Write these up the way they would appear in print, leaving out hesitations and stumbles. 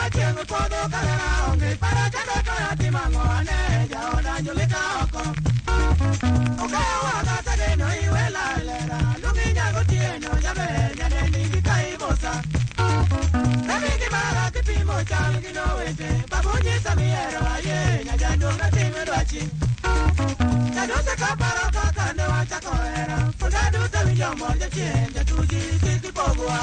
ka chieng' podho kalera onge para kendo to atimo ang'o ane jaoda Julika oko. Okawa kata geno iwe lalera lungi nyagotieno jaber nyadendi gi kaibosa. Remi gi mara kipimo chal gi nowete babu nyisa mihero aye nyajaduong' atim dwachi. Jaduse kaparo kaka ne wachako hera funda duto winjo mor jachien jatuji kik ipogwa.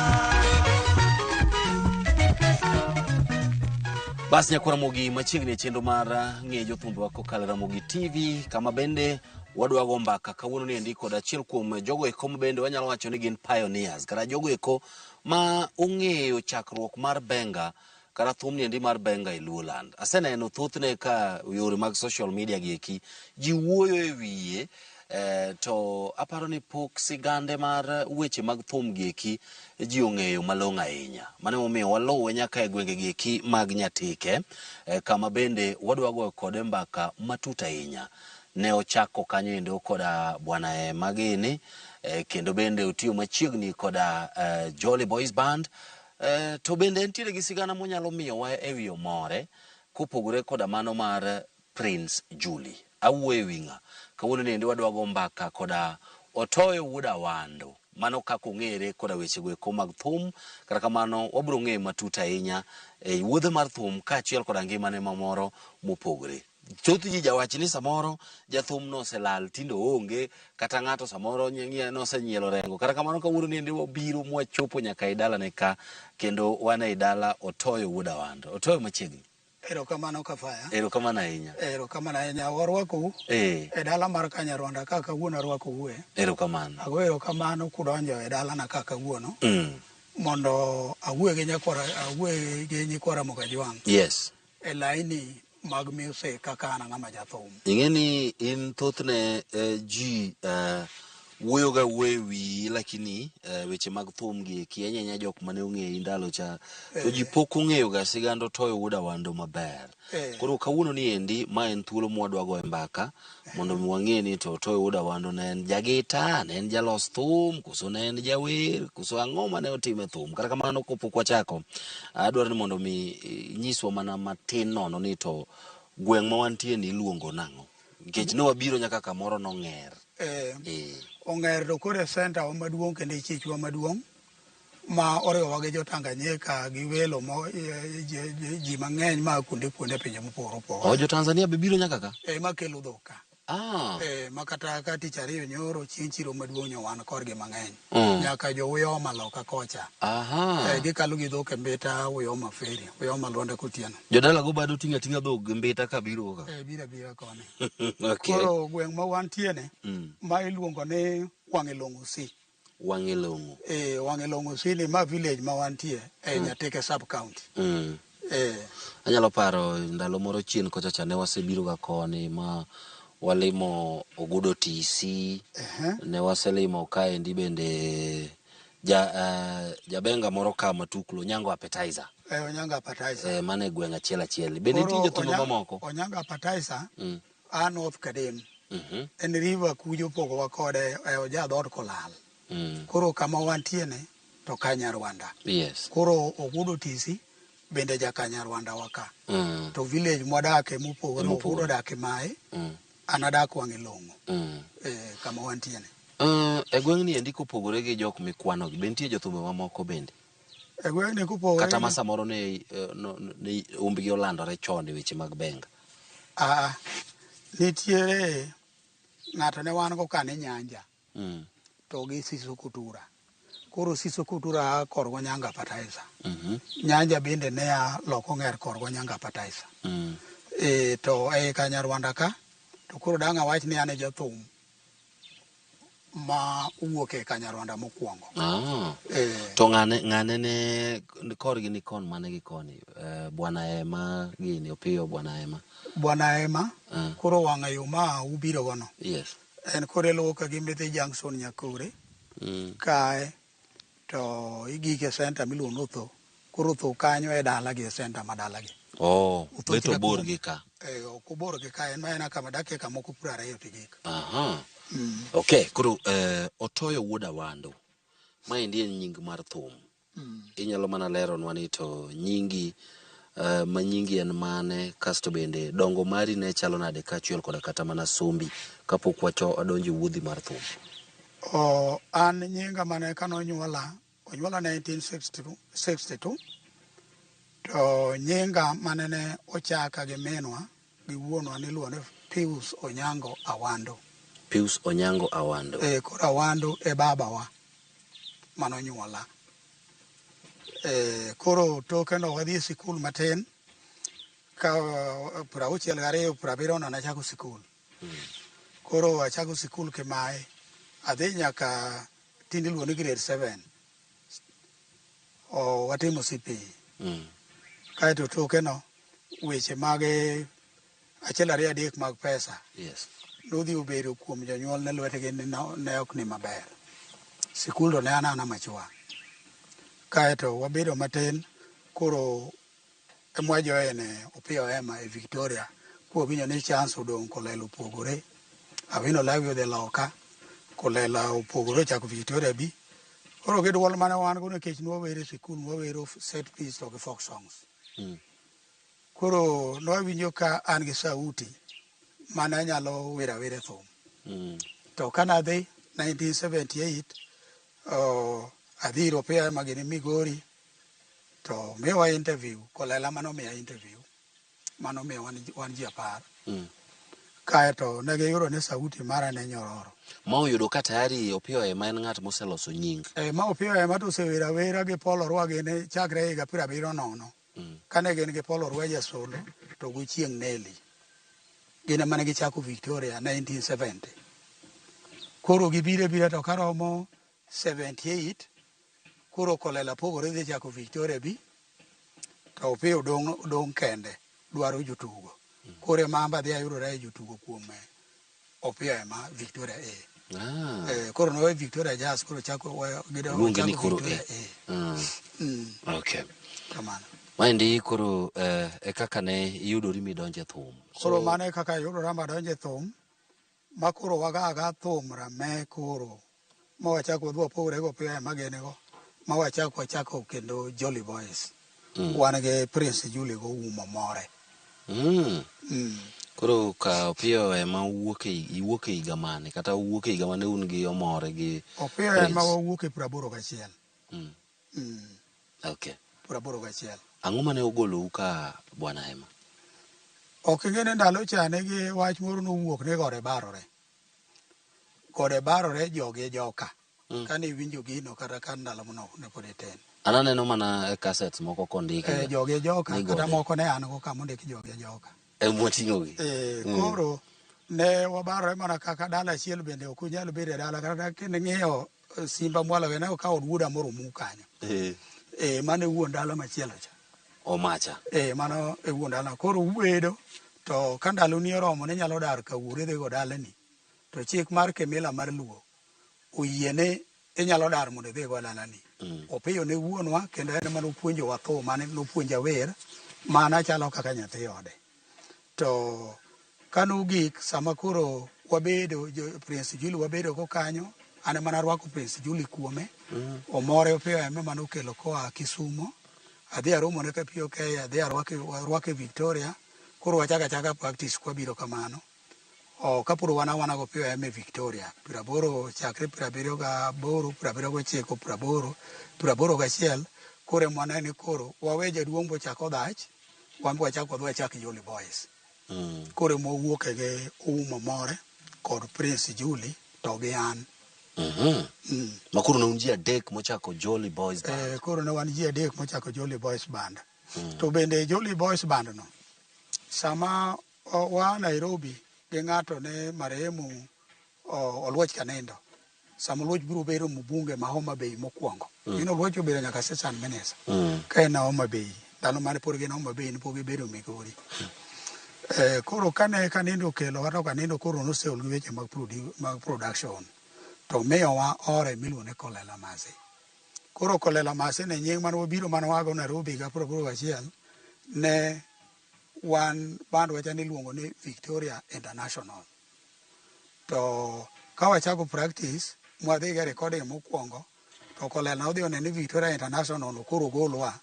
Bas nyakwa Ramogi machiegni e chenro mar ng'e jothumbewa kokalo e Ramogi TV kama bende wadwa go mbaka kawuono ni endi kod achiel kuom jogo eko ma bende wanyalo wacho ni gin pioneers kata jogo eko ma ong'eyo chakruok mar benga kata thumni endi mar benga e Luoland. Aseneno thothne ka yore mag social media gi eki ji wuoyo e wiye to aparo ni pok sigande mar weche mag thum gi eki ji ong'eyo malong'o ahinya. Mano emomiyo waluwe nyaka e gwenge gi eki mag Nyatike kama bende wadwa goyo kode mbaka matut ahinya. Ne ochako kanyo endo koda Bwana Ema gini kendo bende otiyo machiegni koda Jolly Boys Band to bende entiere gi sigana monyalo miyowa e wi Omore kopogore koda mano mar Prince Julie. Awuoyo e wi ng'a? Kawuono ni endi wadwa go mbaka koda Otoyo wuod Awando. Mano kaka ong'ere koda weche go eko mag thum. Kata kamano wabiro ng'eye matut ahinya e wuodhe mar thum kaachiel koda ngimane mamoro mopogore. Thoth ji jawach ni samoro jathum no oselal tinde oonge kata ng'ato samoro nosenyielo orengo. Kata kamano kawuono ni endi wabiro mwachopo nyaka e dalane ka kendo wan ei dala Otoyo wuod Awando. Otoyo machiegni. Erokamano Kafaya. Erokamano ahinya. Erokamano ahinya. Warwakou e dala mar Kanyarwanda ka kawuono arwakou e. Erokamano. Ago erokamano kudonjo e dalana ka kawuono. Mondo awuoye gi nyakwara awuoye gi nyikwa Ramogi Ajwang'. Yes. E laini mag music kaka an ng'ama jathum. Ing'e ni in thothne ji wuoyo ga wuoyo e wiyi lakini weche mag thum gi eki ahinya ahinya jok mane ong'eyi ndalo cha to ji pok ong'eyo ga sigand Otoyo wuod Awando maber. Koro kawuono ni endi ma en thuolo mwadwa goye mbaka mondo mi wang'e ni to Otoyo wuod Awando ne en jagita, ne en jalos thum, koso ne en jawer, koso ang'o mane otimo e thum. Kata kamano kopok wachako, adwaro ni mondo mi inyiswa mana matin nono ni to gweng' ma wantie ni iluongo nang'o? Nikech ne wabiro nyaka kamoro nong'er. Ong'er to koro e center wa maduong' kendo e chichwa maduong' ma oriwowa gi jo Tanganyika gi welo mo ji mang'eny ma kuonde kuonde e pinje mopogore opogore. Oh, jo Tanzania be biro nyaka ka? Ma kelo dhok ka. Ma kata ka tich ariyo nyoro chieng' chiro maduong' nyo wan korgi mang'eny. Nyaka jo Uyoma loka kocha. Gikalo gi dhok e Mbita, Uyoma Ferry, Uyoma Lwanda Kotieno. Jodala go bado ting'a ting'a dhok gi Mbita ka biro ka. Biro abira koni. Koro gweng' ma wantie ni, ma iluongo ni Wang'e Long'o C. Wang'e Long'o. Wang'e Long'o C ni ma village ma wantie e Nyatike sub county. Anyalo paro ndalo moro chien kocha cha ne wasebiro ga koni ma walimo Ogudo TC. Ne waselimo kaendi bende jabenga moro ka matuklo Onyango Appetizer. Onyango Appetizer. Mano e gweng' achiel achiel. Bende nitie jothumbe mamoko? Onyango Appetizer a North Kadem. En river kujo opogowa kode e oja dhoot Kolal. Koro kama wantie ni to Kanyarwanda. Yes. Koro Ogudo TC bende ja Kanyarwanda wa ka. To village mwadake mopogore, Ogudo odak Mae, an adak Wang'e Long'o. Kama wantie ni. E gweng'ni endi kopogore gi jok mikwanogi, be nitie jothumbe mamoko bende? E gweng'ni kopogore Kata ma samoro ne umbgi olandore chon e weche mag benga. Nitiere ng'ato ne wan go ka ni Nyanja. To gi Siso Kutura. Koro Siso Kutura a korgo Onyango Appetizer. Nyanja bende ne a loko ng'er korgo Onyango Appetizer. To ei Kanyarwanda ka, to koro dang' awach ni an e jathum ma owuok e Kanyarwanda mokwongo. To ng'ane ng'ane ne korgi ni kon mane gi koni? Bwana Ema gini Opiyo Bwana Ema. Bwana Ema, koro wang'a yo ma ubiro go no. Yes. En koro iluwo ka gi Mbithi Junction Nyakore. Kae to igik e center miluongo ni Otho. Koro Otho kanyo e dala gi e center ma dala gi. Oh, bet obor gi ka. Ok obor gi ka, en mana kama dakika moko 20 to igik. Aha. Okay, koro Otoyo wuod Awando. Maendi en nying mar thum. Inyalo mana leronwa ni to nyingi Ma nyingi en mane kasto bende dongo mari ne chalo nade kaachiel koda kata mana sombi kapok wacho wadonjo e wuodhi mar thum? O, an nyinga mane kane onyuola, onyuola 1962 to nyinga mane ne ochaka gi minwa gi wuonwa niluongo ni Pius Onyango Awando. Pius Onyango Awando. E, koro Awando e babawa manonyuola. E, koro toke no wadhi e sikul matin ka 62 70 no nachako sikul. Koro achako sikul Kimae, adhi nyaka tinde iluongo ni grade 7. O, watimo CPE. Kaeto toke no weche mag achiel ariyo adek mag pesa nodhi obedo kuom jonyuol ne lwetgi ne ok ni maber. Sikul to ne an ana machua. Kaeto wabedo matin koro emwa join Opiyo Emma e Victoria kwawinjo ni chance odong' Kolela opogore. Awino Lawi odhi loka, Kolela opogore ochako Victoria B. Koro gi duol mane wan go nikech nwawero e sikul nwawero set piece to gi folk songs. Koro nwawinjo ka an gi sauti mane anyalo wero awera e thum. To kanadhi 1978 adhi ir Opiyo Emma gini Migori to miwa interview, Kolela manomiya interview manomiyo wan ji 10. Kaeto ne giyudo ni sauti mara ne nyororo. Ma oyudo ka tayari Opiyo Emma en ng'at moseloso nying. E, ma Opiyo Emma to osewero awera gi Paul Orwa gini chakre higa 70. Kane gin gi Paul Orwa Jasolo to gi Chieng' Nelly. Gin ema ne gichako Victoria 1970. Koro gibiro abira to karomo 78 koro Kolela pogore dhi chako Victoria B to Opiyo dong' kende dwaro jotugo. Koro ema an be adhi ayudora e jotugo kuom Opiyo Emma Victoria A. Koro nowe Victoria Jazz koro chako Luonge ni koro Victoria A. A. Okay. Kamano. Maendi koro e kaka ne iyudori midonje thum. Koro mano e kaka ayudora madonje thum ma koro waga aga thum rame koro ma wachako wadhi wapogore go Opiyo Emma gini go ma wachako wachako kendo Jolly Boys. Wan gi Prince Julie go umo more. Koro ka Opiyo Emma wuok e iwuok e higa mane kata wuok e higa mane un gi Omore gi Opiyo Emma wawuok e 81. Okay. 81. Ang'o mane ogolou ka bwana Emma? Ok ing'e ni ndalo cha ne gi wach moro nowuok ni gode barore. Gode barore jogi joka. Kane iwinjo gino kata ka ndalo mano ne pod itin. An aneno mana cassettes moko kondiki. E, jogi joka kata moko ne an go ka mondik jogi joka. Emoting'o gi. E, koro ne wabarore mana kaka dala achiel bende ok unyal bedo e dala kata kining'iyo Simba Mwalo ne okawo od wuoda moro omu kanyo. E, mano e wuon dala machielo cha. Omacha. E, mano e wuon dala. Koro ubedo to ka ndaloni oromo ni nyalo dar ka wuoro idhi go dalani. To chik mar kimila mar Luo oyiene inyalo dar mondo idhi go dalani. Opiyo ne wuonwa kendo en ema nopuonjowa thum mane nopuonja wer mana chalo kaka nyathi ode. To kanogik sama koro wabedo Prince Julie wabedo go kanyo an ema narwako Prince Julie kuome. Omore Opiyo Emma manokelo koa Kisumo. Adhi aromone ka POK adhi arwake Victoria. Koro wachako achaka practice kwabiro kamano. O kapod wan awana go Opiyo Emma e Victoria. 80 chakre 78, 79, 80, 81 koro ema waneno ni koro wawe jaduong' bochak odhach wan be wachak wadhi wachak Jolly Boys. Koro ema wawuok e gi Ouma More kod Prince Julie to gi an. Ma koro ne un ji adek mochako Jolly Boys Band. E, koro ne wan ji adek mochako Jolly Boys Band. To bende Jolly Boys Band no, sama wa Nairobi gi ng'ato ne marehemu Oluoch Kanindo. Sama Oluoch biro bedo mbunge ma Homa Bay mokwongo. Ino Oluoch obedo nyaka assistant minister. Ka en Homa Bay. Ndalo mane pod gin Homa Bay ne pok gibedo Migori. Koro kane Kanindo okelo to Kanindo koro noseol gi weche mag production. To miyowa ore miluongo ni Kolela Masi. Koro Kolela Masi ne nying mane wabiro mane wago Nairobi higa 81 ne wan band wacha niluongo ni Victoria International. To ka wachako practice mwadhi go e recording mokwongo to Kolela nodhi oneno ni Victoria International no koro ogolwa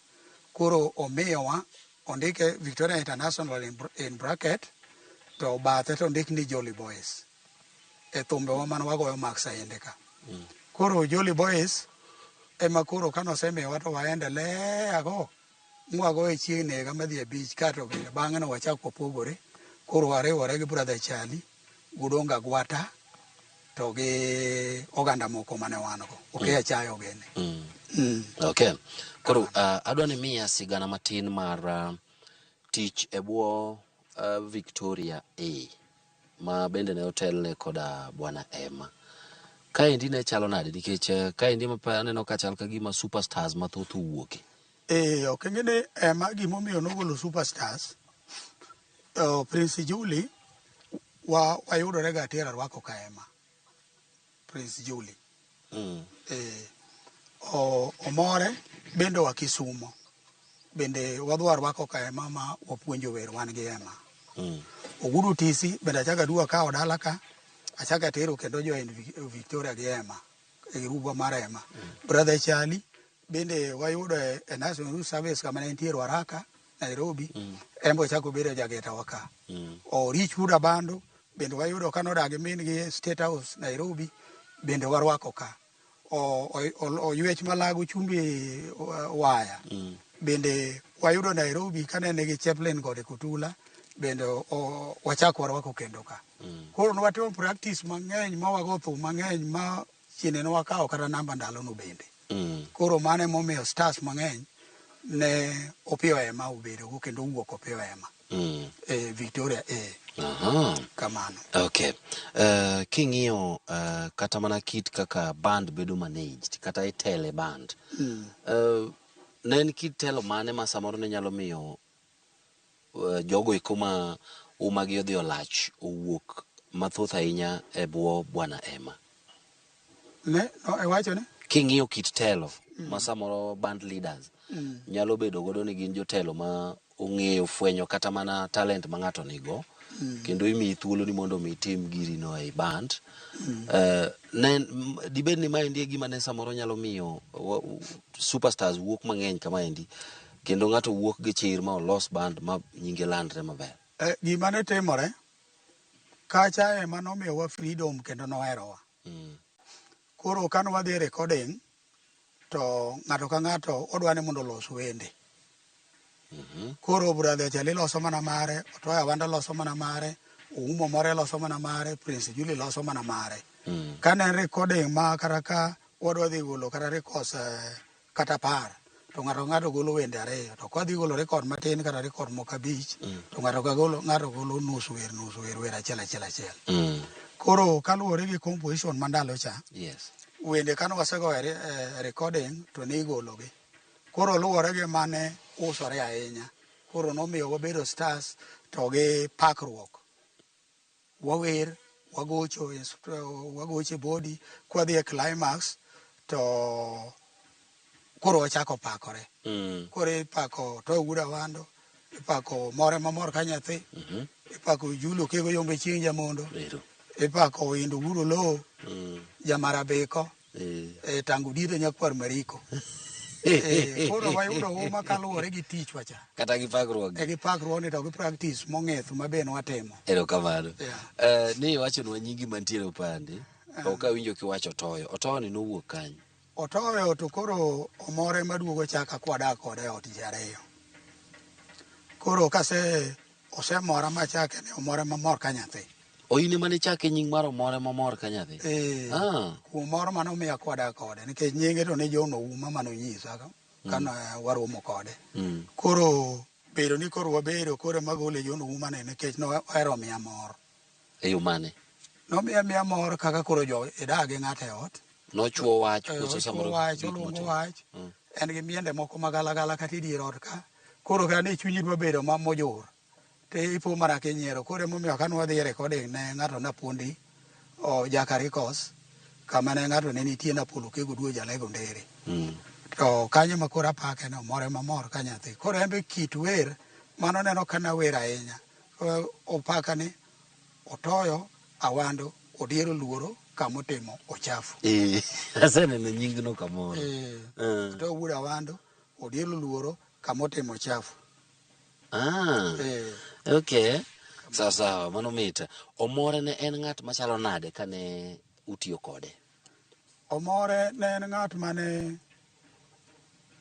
koro omiyowa Ondike Victoria International in bracket to bathe to ondik ni Jolly Boys. E thumbewa mane wagoyo Max Ayinde ka. Koro Jolly Boys ema koro kane osemiyowa to waendelea go mwagoye chieng' nega madhi abich kato bende bang'e no wachak wapogore. Koro wariwore gi Brother Charlie, Gudonga Gwata to gi oganda moko mane wan go. Okeya Chayo gini. Okay. Koro adwa ni miya sigana matin mar tich e bwo Victoria A ma bende ne otelne koda Bwana Emma. Kaendi ne chalo nade nikech kaendi aneno ka chal ka gima superstars mathoth owuoke. Eh, ok ing'e ni Emma gimomiyo nogolo superstars. Prince Julie wa wayudore ga atero arwako ka Emma. Prince Julie. Eh, omore bende wa Kisumo. Bende wadwa rwako ka Emma ma wapuonjo wer wan gi Emma. Ogudu Tisi bende achako aduogo akawo dala ka achako atero kendo join Victoria gi Emma e grubwa mar Emma. Brother Charlie bende wayudo e National Youth Service kama ne entie Ruaraka Nairobi. En be ochako obedo jageta wa ka. Orich Wuod Abando bende wayudo ka nodak gi min gi e State House Nairobi bende warwako ka. Oywech Malago chumbi waya bende wayudo Nairobi kane nigi chaplain kode Kotula bende wachako warwako kendo ka. Koro nwatimo practice mang'eny ma wago thum mang'eny ma chiene ne wakawo kata namba ndalono bende. Koro mano emomiyo stars mang'eny ne Opiyo Emma obedogo kendo owuok Opiyo Emma. E Victoria A. Kamano. Okay. King'iyo kata mana kit kaka band bedo managed kata itele band. Ne en kit telo mane ma samoro ne nyalo miyo jogo eko ma umagi odhi olach owuok mathoth ahinya e bwo Bwana Emma? Ne, no, iwacho ni? King'iyo kit telo ma samoro band leaders nyalo bedo godo ni gin jotelo ma ong'eyo fwenyo kata mana talent ma ng'ato nigo kendo imiyi thuolo ni mondo mi itim giri no ei band. Ne dibed ni maendi e gima ne samoro nyalo miyo superstars wuok mang'eny kamaendi kendo ng'ato wuok gi chir ma olos band ma nyinge landre maber. Gima ne timore kacha ema nomiyowa freedom kendo noherowa. Koro kane wadhi e recording to ng'ato ka ng'ato odwa ni mondo olos wende. Koro Brother Charlie loso mana mare, Otoya Wanda loso mana mare, Oumo More loso mana mare, Prince Julie loso mana mare. Kane en recording ma kata ka wadwa dhi golo kata records kata 10 to ng'ato ka ng'ato golo wende 2 to kwadhi golo record matin kata record moko 5 to ng'ato ka golo ng'ato golo nus wer nus wer wer achiel achiel achiel. Koro kaluwore gi composition ma ndalo cha, wende kane wasegoyo e recording to ne igologi. Koro luwore gi mane usore ahinya. Koro nomiyo wabedo stars to gi pakruok. Wawer, wagocho, wagocho e body, kwadhi e climax to koro wachako pakore. Koro ipako Otoyo Wuod Awando, ipako More Mamor ka nyathi, ipako Julo Kego Yombe Chieng' Jamondo, ipako Windo Wuod Oloo, Jamarabiko, Tango Diere Nyakwar Mariko. Koro wayudo huma kaluwore gi tichwa cha. Kata gi pakruok. E gi pakruok ni to gi practice mong'ith ma be nwatimo. Erokamano. Ni iwachonwa nyingi mantiere opande, to ok awinjo kiwacho Otoyo. Otoyo ni nowuok kanye? Otoyo to koro omore maduogo chaka kwadak kode e ot ji 2. Koro kase osemora machake ni omore mamor ka nyathi. Oine mane chake nying mar omore mamor ka nyathi? Kuom mor mane omiya kwadak kode nikech nyinge to ne John Ouma mane onyisa kane waromo kode. Koro bedo ni koro wabedo koro ema gole John Ouma ni nikech nohero miya mor. E yo mane? Nomiya miya mor kaka koro jo idak gi ng'ato e ot. Nochuo wach koso samoro Ochuo wach, gik oluongo motimo? wach. En gi miende moko magalagala kata e dier ot ka. Koro kata ne chunyi dwa bedo ma mojur. To ipo mana kinyiero. Koro emomiyo kane wadhi e recording ne ng'ato napuondi Jaka Records kama ne ng'ato ne nitie Napolo Kego Duo Jalego Ndere. To kanyo ma koro apake no more mamor ka nyathi. Koro en be kit wer mano neno ka nawer ahinya. Opaka ni Otoyo Awando Odiero Luoro kamotimo ochafu. Aseneno nyingno kamoro. Otoyo Wuod Awando Odiero Luoro kamotimo ochafu. Ah. Eh. Okay. Sawa sawa, mano mit. Omore ne en ng'at machalo nade kane utiyo kode? Omore ne en ng'at mane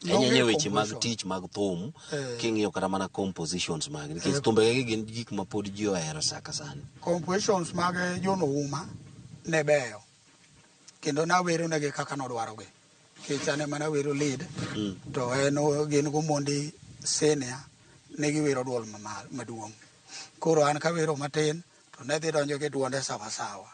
Enyenye nong'eyo weche mag composition. tich mag thum Eh. king'iyo kata mana compositions mag nikech Eh. thumbege gin gik ma pod ji ohero saka sani. Compositions mag John Ouma ne beyo kendo nawero negi kaka nodwarogi nikech an ema nawero lead to en gin gomondi senior ne giwero duol maduong'. Koro an kawero matin to ne dhi donjo gi duonde sawasawa.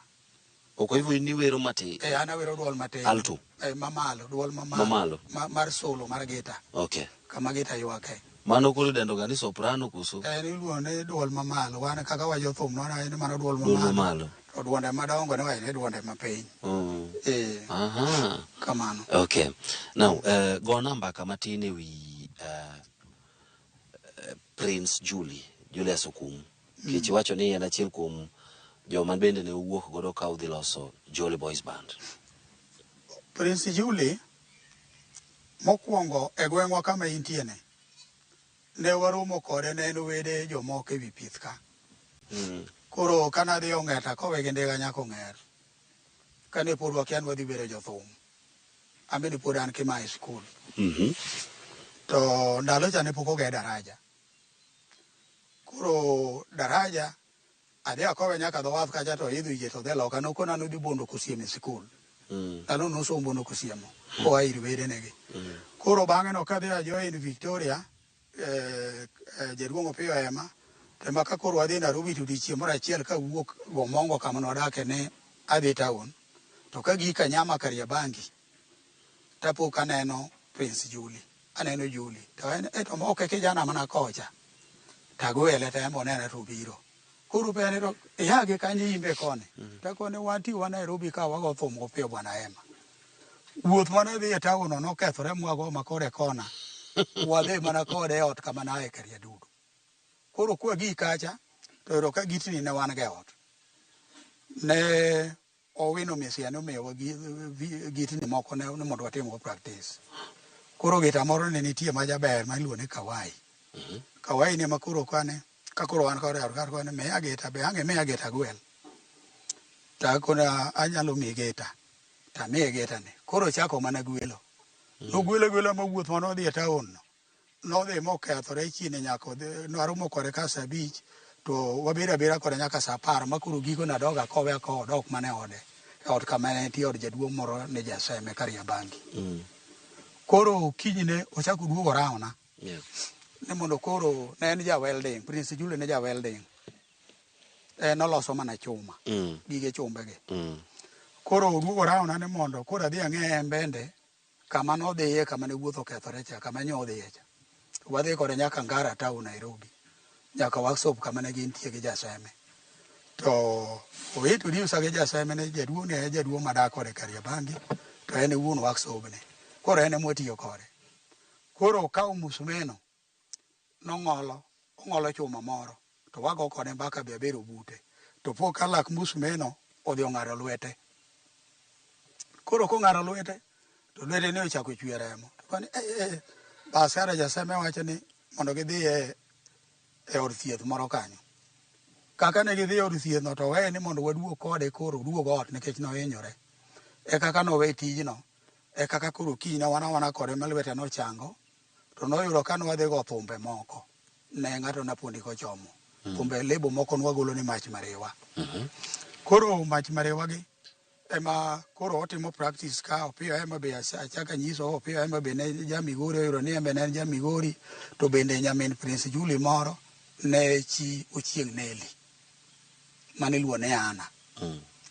Ok hivyo ni wero matin. Eh, an awero duol matin. Alto. Eh, mamalo, duol mamalo. Mamalo. Mar solo mar gita, Okay. kama gita ywake. Mano koro idendo ga ni soprano koso? En iluongo ni duol mamalo. Wan kaka wajothum nwa en mana duol Duol mamalo. mamalo. To duonde madongo ne wacho ni duonde mapiny. Eh, Aha. kamano. Okay. Now, gona mbaka matin e wi Prince Julie, Julius Okumu. Nikech iwacho ni en achiel kuom joma bende ne uwuok godo ka udhi loso Jolly Boys Band. Prince Julie mokwongo e gweng'wa kama intie ni, ne waromo kode ne en wede jomoko e wi pith ka. Koro kane adhi Ong'er akowe gi ndiga nyaka Ong'er. Kane pod wakia ni wadhi bedo jothum. An bende pod an Kimae school. To ndalo cha ne pok oger daraja. Koro daraja adhi akowe nyaka dho wath kacha to oidho yie to dhi loka. Nokona nodhi Bondo Kosiemo e sikul. Ndalo nosomo Bondo Kosiemo koa ir wedenegi. Koro bang'e no kadhi a join Victoria jaduong' Opiyo Ema to ema ka koro wadhi Nairobi to odiochieng' moro achiel kawuok Gomongo kama nwadake ne adhi town to ka gik Kanyama Kariobangi tapo kaneno Prince Julie. Aneno Julie to en to ok e kijana mana kocha. Tagwele to en be onena to obiro. Koro penje to ia gi kanye imbe koni. Takone wantie wa Nairobi ka wago thum gopiyo bwana Ema. Wuoth mane dhi e town no nokethore mwago ma kode kona. Wadhi mana kode e ot kama naye Kariadudu. Koro kwa gik kacha to yudo ka gitni ne wan go e ot. Ne Owino Misia nomiyowa gitni moko ne mondo watim go practice. Koro gita moro ne nitie ma jaber ma iluongo ni Kawai. Kawai ni ema koro kane ka koro wan kode e ot ka kone miya gita be ang' imiya gita gwel. To akone anyalo miyi gita. To amiye gita ni. Koro ochako mana gwelo. Nogwelo agwela ma wuoth mane odhi e town no. Nodhi mokethore chini nyaka odhi naromo kode ka saa abich to wabedo abeda kode nyaka saa apar ma koro gikone adog akowe akowa odok mana e ode. E ot kama ne entie od jaduong' moro ne Jaseme Kariobangi. Koro kinyne ochako oduogo orawona. Ni mondo koro ne en ja welding, Prince Julie ne ja welding. En oloso mana chuma, gige chumbe gi. Koro oduogo orawona ni mondo koro adhi ang'e en bende kama nodhiye kama ne wuoth okethore cha, kama nyo odhiye cha. Wadhi kode nyaka Ngara town Nairobi. Nyaka workshop kama ne gintie gi Jaseme. To o introduce gi Jaseme ne jaduong' ni e jaduong' madak kode Kariobangi to en e wuon workshop ni. Koro en ema watiyo kode. Koro okawo musmeno nong'olo, ong'olo chuma moro to wago kode mbaka be abedo bute. To po ka lak musmeno odhi ong'ado lwete. Koro kong'ado lwete to lwete ne ochako chwe remo. To koni eh, bas kare Jaseme wacho ni mondo gidhi e od thieth moro kanyo. Kaka ne gidhi e od thieth no to weye ni mondo waduog kode koro oduog ot nikech nohinyore. E kaka nowe tijno, e kaka koro kinyne wan awana kode ma lwete nochango to noyudo ka nwadhi go thumbe moko ne ng'ato napondi kochomo. Thumbe lebo moko nwagolo ni mach mariwa. Koro mach mariwa gi ema koro otimo practice ka Opiyo Ema be achako anyiso Opiyo Ema be ne ja Migori oyudo ni en be ne en ja Migori to bende nyamin Prince Julie moro ne chi Ochieng' Neli mane iluongo ni Anna.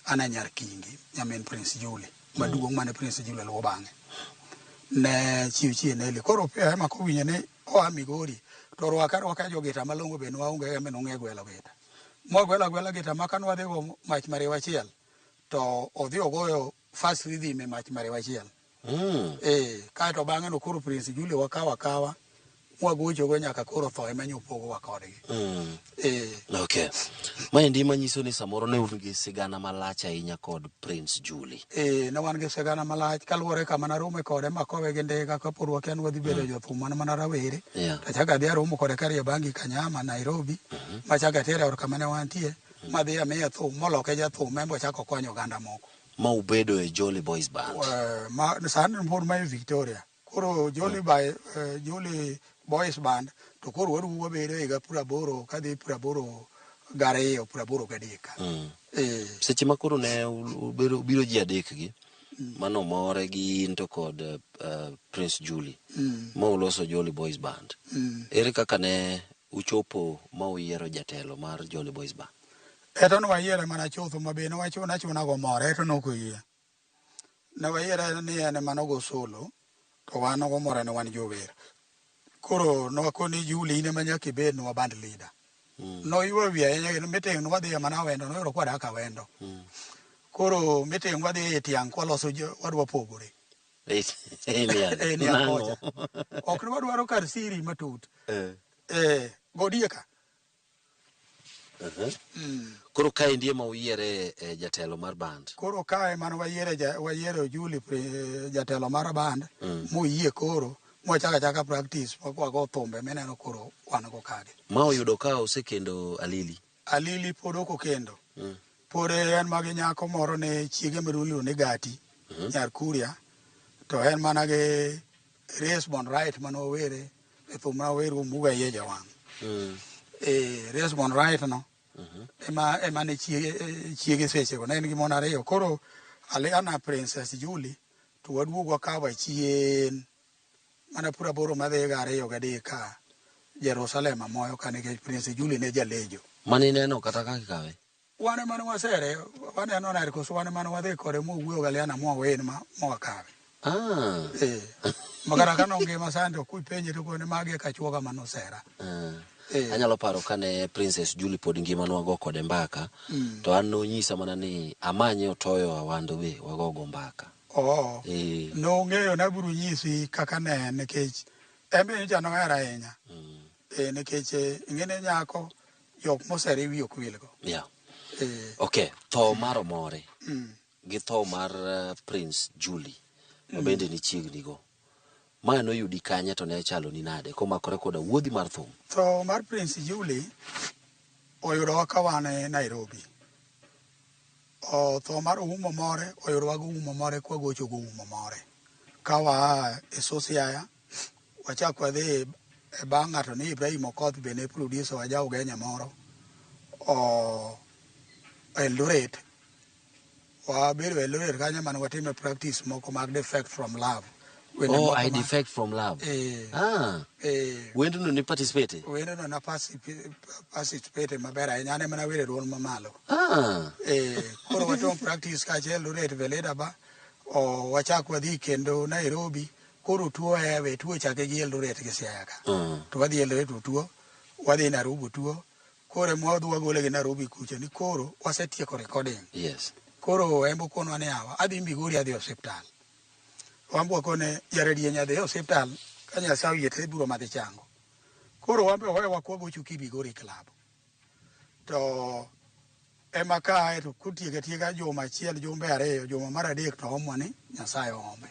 Anna nyar Kingi nyamin Prince Julie maduong' mane Prince Julie luwo bang'e ne chi Ochieng' Neli. Koro Opiyo Ema kowinjo ni oa Migori to orwake arwaka jogita malong'o be nwaonge en be nong'e gwelo gita. Mwagwelo agwela gita ma ka nwadhi go mach mariwa achiel to odhi ogoyo first rhythm e mach mariwa achiel. Eh, kaeto bang'e no koro Prince Julie wakawo akawa Mwagochogo nyaka koro tho ema nyopogowa kodgi. Okay. Maendi manyiso ni samoro ne un gi sigana malach ahinya kod Prince Julie. Eh, ne wan gi sigana malach kaluwore kama narome kode makowe gi ndiga kapod wakia ni wadhi bedo jothum wan mana rawere. Tachako adhi aromo kode Kariobangi Kanyama Nairobi. Machako atere e ot kama ne wantie. Madhi amiye thum moloke jathum en be ochako okonyo oganda moko. Ma ubedo e Jolly Boys Band. Ma sani pod ma e Victoria. Koro Jolly, by, Jolly Boys Band to koro waruwo wabedo higa 80 kadhi 82 83 ka. Seche ma koro ne ubedo biro ji adek gi mano more gi in to kod Prince Julie ma uloso Jolly Boys Band. Ere kaka ne uchopo ma uyiero jatelo mar Jolly Boys Band? Eto ne wayiere mana chutho ma be ne wachuna achuna go more eto ne ok oyie. Ne wayiere ni en ema nogo solo to wan gomore ne wan jower. Koro nowakoni Julie in ema nyaka ibednwa band leader. Noywa wiye ahinya kendo meeting ne wadhiye mana Awendo noyudo kwadak Awendo. Koro meeting wadhiye e tiang' kwaloso wadwa pogore. E niang'. E niang' kocha. Ok ne wadwaro kar siri matut. Godie ka. Koro kaendi ema uyiere jatelo mar band. Koro kae mane wayiere wayiero Julie jatelo mar band moyie koro mwachako achaka practice mwago thumbe mineno koro wan go kagi. Ma oyudo ka osekendo Alili? Alili pod ok okendo. Pod en magi nyako moro ne chiege maduong' iluongo ni Gati, nyar Kuria, to en mana gi Resmond Wright mane wawere e thum ma wawer Omuga iye jawang'. Resmond Wright no ema ne chiege sechego ne en gi mon ariyo. Koro Aliana Princess Julie to waduogo wakawo achien mana 82 madhi 2 3 ka Jerusalem amoyo ka nikech Prince Julie ne jalejo. Mane ineno kata kaka ikawe? Wan ema ne wasere, waneno nade koso wan ema ne wadhi kode mwawuoyo gi Aliana mwawen ma mwakawe. Makata ka nongima sani to kipenje to okoni magi e kachuoga manosera. Anyalo paro kane Princess Julie pod ngima nwago kode mbaka, to an nonyisa mana ni amanye Otoyo Awando be wagogo mbaka. Nong'eyo nabiro nyisi kaka ne en nikech en be nyocha nohera ahinya. Nikech ing'e ni nyako jok mosere wiye ok wilgo. Okay, tho mar Omore gi tho mar Prince Julie ma bende ni chiegni go. Ma noyudi kanye to ne chalo ni nade komakore koda wuodhi mar thum? Tho mar Prince Julie oyudowa ka wan e Nairobi. Tho mar Oumo More oyudowa go Oumo More kwagocho go Oumo More. Ka waa e Sosiaya, wachak wadhi e bang' ng'ato ni Ibrahim Okoth be ne producer wa ja Ugenya moro. Eldoret. Wabedo Eldoret kanyo mane watime practice moko mag Defect from Love. Wende Oh, moko I Defect from Love. Wendno ni participate? Wendno na participate maber ahinya. An ema nawero e duol mamalo. Koro watimo practice kacha Eldoret Veleda ba. Wachak wadhi kendo Nairobi. Koro tuo ewe, tuo chake gi Eldoret gi Siaya ka. To wadhi Eldoret to tuo, wadhi Nairobi tuo. Koro ema wadhi wagole gi Nairobi kucha ni koro wasetieko recording. Koro en bokonwa ni awa, adhi Migori adhi osiptal. Wan wakone jaradieny adhi osiptal ka Nyasaye oyie to ibiro madhi chango. Koro wan be owewa kwagocho ki Migori Club. To ema kae to kotieko atieka juma achiel, jumbe ariyo, juma mar adek to omwa ni Nyasaye oome.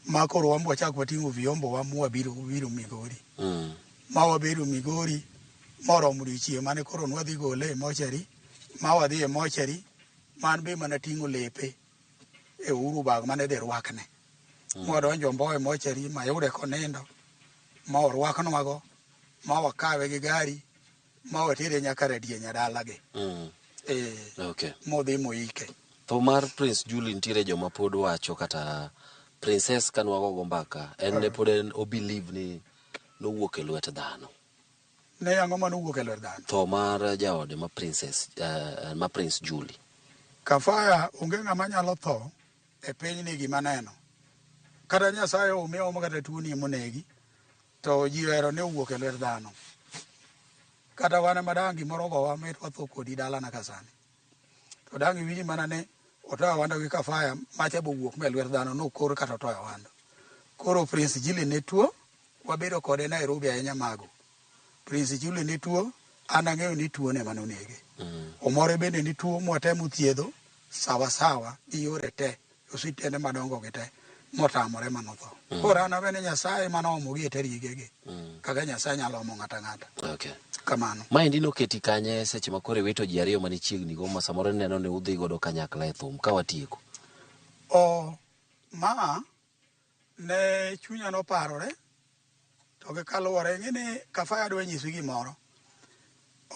Ma koro wan be wachak wating'o vyombo wa mwabiro biro Migori. Ma wabedo Migori moromo odiochieng' mane koro nwadhi gole e mochari, ma wadhi e mochari, man be mana ting'o lepe e Uhuru Bag mane dhi rwakne. Mwadonjo Mbowe mochari mayude konindo, ma orwaknwago, ma wakawe gi gari, ma watere nyaka Radienya dalagi. Modhi moike. Tho mar Prince Julie nitiere joma pod wacho kata Princess ka nwagogo mbaka, en ne pod en o believe ni nowuok e lwet dhano. Ne ang'o mane owuok e lwet dhano? Tho mar jaode ma Princess, ma Prince Julie. Kafaya onge ng'ama nyalo tho e pinyni gima neno. Kata Nyasaye omi omo kata tuo ni monegi, to ji ohero ni owuok e lwet dhano. Kata wan ema dang' gimoro ogowa mit watho kodi dalana ka sani. To dang' iwinj mana ni otoyo awando gi Kafaya macha bo wuok ma e lwet dhano nokor kata otoyo awando. Koro Prince Julie ne tuo, Wabedo kode Nairobi ahinya mago. Prince Julie ni tuo, an ang'eyo ni tuo ne mane onege. Omore bende ni tuo mwatemo thiedho sawa sawa gi yore te, osiptende madongo gi te motamore manotho. Koro an awene Nyasaye manoomo gi e tarigegi kaka Nyasaye nyalo omo ng'ato ang'ata. Okay. Kamano. Maendi noketi kanye seche ma koro iwito ji ariyo mane chiegni go ma samoro ineno ni udhi godo kanyakla e thum ka watieko? O ma ne chunya noparore to gi kaluwore ing'e ni Kafaya adwa nyisi gimoro.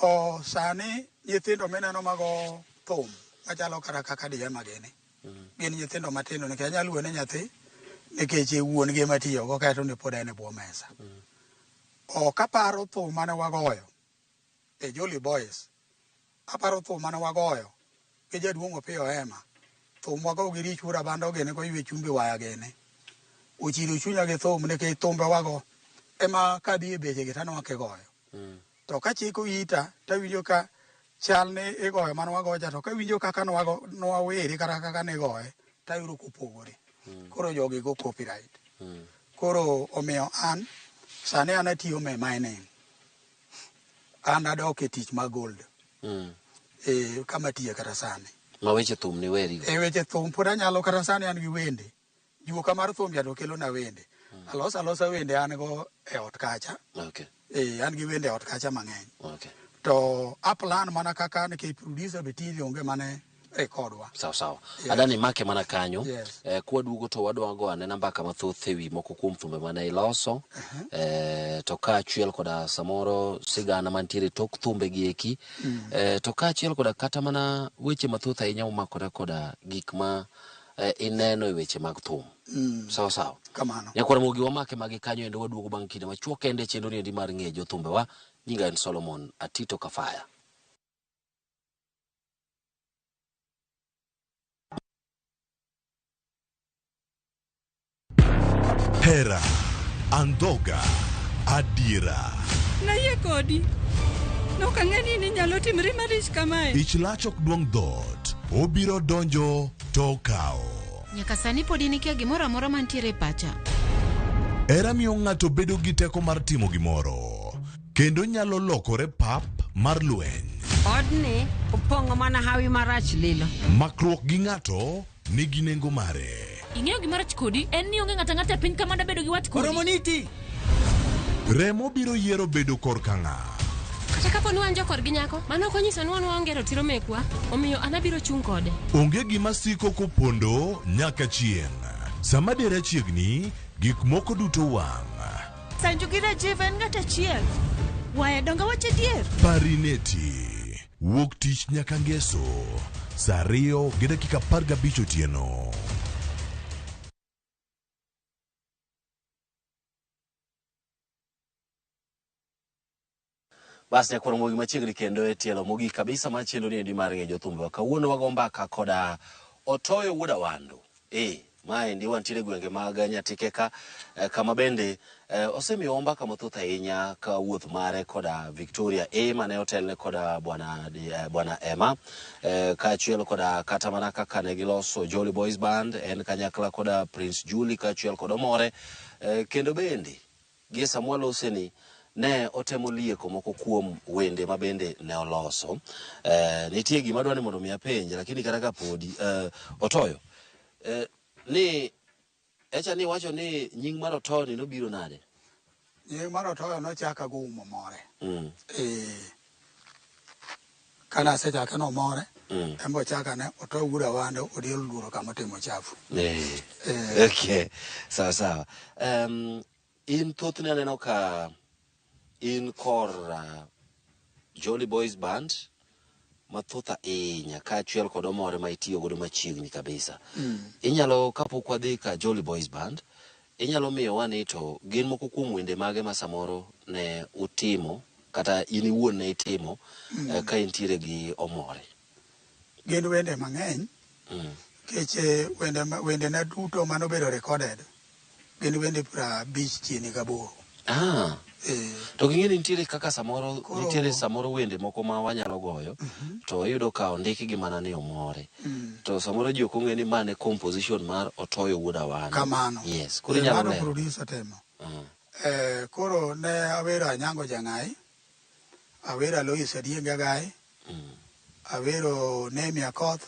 O sani nyithindo mineno mago thum machalo kata kaka Diema gini gin nyithindo matindo nikech anyalo wuone nyathi nikech wuon gi ema tiyogo kaeto ne pod en e bwo mesa. O kaparo thum mane wagoyo e Jolly Boys, aparo thum mane wagoyo gi jaduong' Opiyo Hema, thum wago gi Rich Wuod Abando gini goywe chumbi waya gini. Ochido chunya gi thum nikech thumbe wago ema kadhi e beche gi tanwang'o kigoyo. To kachiko ita tawinjo ka chal ni igoyo mane wagocha to kawinjo kaka nwawere kata kaka nigoye tayudo kopogore. Koro jogi go copyright. Koro omiyo an sani an atiyo me mining. An adok e tich mar gold. E kama atiye kata sani. Ma weche thum ni weri go. E weche thum pod anyalo kata sani an gi wende. Juoka mar thum ja to kelo na wende. Aloso alosa wende an go e ot kacha. Okay. E an gi wende e ot kacha mang'eny. Okay. To a plan mana kaka nikech producer be tinde onge mane rekodwa. Sawa sawa. Yes. Adani make mana kanyo. Yes. Kwaduogo to wadwa go anena mbaka mathoth ewi moko kuom thumbe mane iloso. To kaachiel koda samoro sigana mantiere tok thumbe gi eki. To kaachiel koda kata mana weche mathoth ahinya momakore koda gik ma ineno e weche mag thum. Sawa sawa. Kamano. Nyakwar Ramogi wamake magi kanyo endo waduogo bang' kinde machuok kende e chenro ni endi mar ng'eyo jothumbewa. Nyinga en Solomon Atito Kafaya. Hera, andhoga, adiera. Nayie kodi. Nok ang'e ni ninyalo timri malich kamae. Ich lach ok duong' dhoot, obiro donjo to okawo. Nyaka sani pod in ikia gimoro amora mantiere e pacha. Hera miyo ng'ato bedo gi teko mar timo gimoro, kendo nyalo lokore pap mar lweny. Odni opong'o mana hawi marach lilo. Makruok gi ng'ato nigi nengo mare. Ing'eyo gima rach kodi en ni onge ng'ato ang'ata e piny ka mada bedo gi wat kodi. Oromoniti. Remo biro yiero bedo korka ng'a. Kata kapo ni wan jokorgi nyako, mano ok onyiso ni wan waonge ratiro mekwa, omiyo an abiro chung' kode. Onge gima siko kopondo nyaka chieng'. Sama dera chiegni, gik moko duto wang'. Sanju gi Rajiv en ng'at achiel. Waya donge awach adier? Parineti. Wuok tich nyaka ngeso. Saa 2:15 otieno. Bas nyakwar Ramogi machiegni kendo e tielo mogik kabisa mar chenro ni endi mar ng'e jothumbewa. Kawuono wago mbaka koda Otoyo Wuod Awando. Maendi wantiere e gwenge mag Nyatike ka, kama bende osemiyowa mbaka mathoth ahinya ka wuoth mare koda Victoria A mane otelne koda bwana Emma, kaachiel koda kata mana kaka ne giloso Jolly Boys Band en kanyakla koda Prince Julie kaachiel kod Omore, kendo bende gie sama waloseni ne otemo lieko moko kuom wende ma bende ne oloso. Nitie gima adwa ni mondo mi apenj, lakini kata ka podi, Otoyo, ni echa ni wacho ni nying mar Otoyo ni nobiro nade? Nying mar Otoyo nochaka go umo more. Kane asechake nomore, en be ochaka ne Otoyo wuod Awando odielo luoro kama otimo chafu. Okay. Sawa sawa. In thothne aneno ka in kor Jolly Boys Band mathoth ahinya kaachiel kod Omore ma itiyo godo machiegni kabisa. Inyalo kapok wadhi ka Jolly Boys Band, inyalo miyowa ni to gin moko kuom wende mage ma samoro ne utimo kata in iwuon ne itimo ka intiere gi Omore? Gin wende mang'eny nikech wendena duto manobedo recorded gin wende 58 chien gaboro. To ging'e ni nitiere kaka samoro, nitiere samoro wende moko ma wanyalo goyo to iyudo ka ondikgi mana ni Omore. To samoro ji ok ong'e ni ma ne composition mar Otoyo Wuod Awando. Kamano. Yes. Koro inyalo Mano lero. producer temo. Eh, koro ne awero Anyango Jang'ai, awero Alois Adieng Agai, awero Nemi Akoth,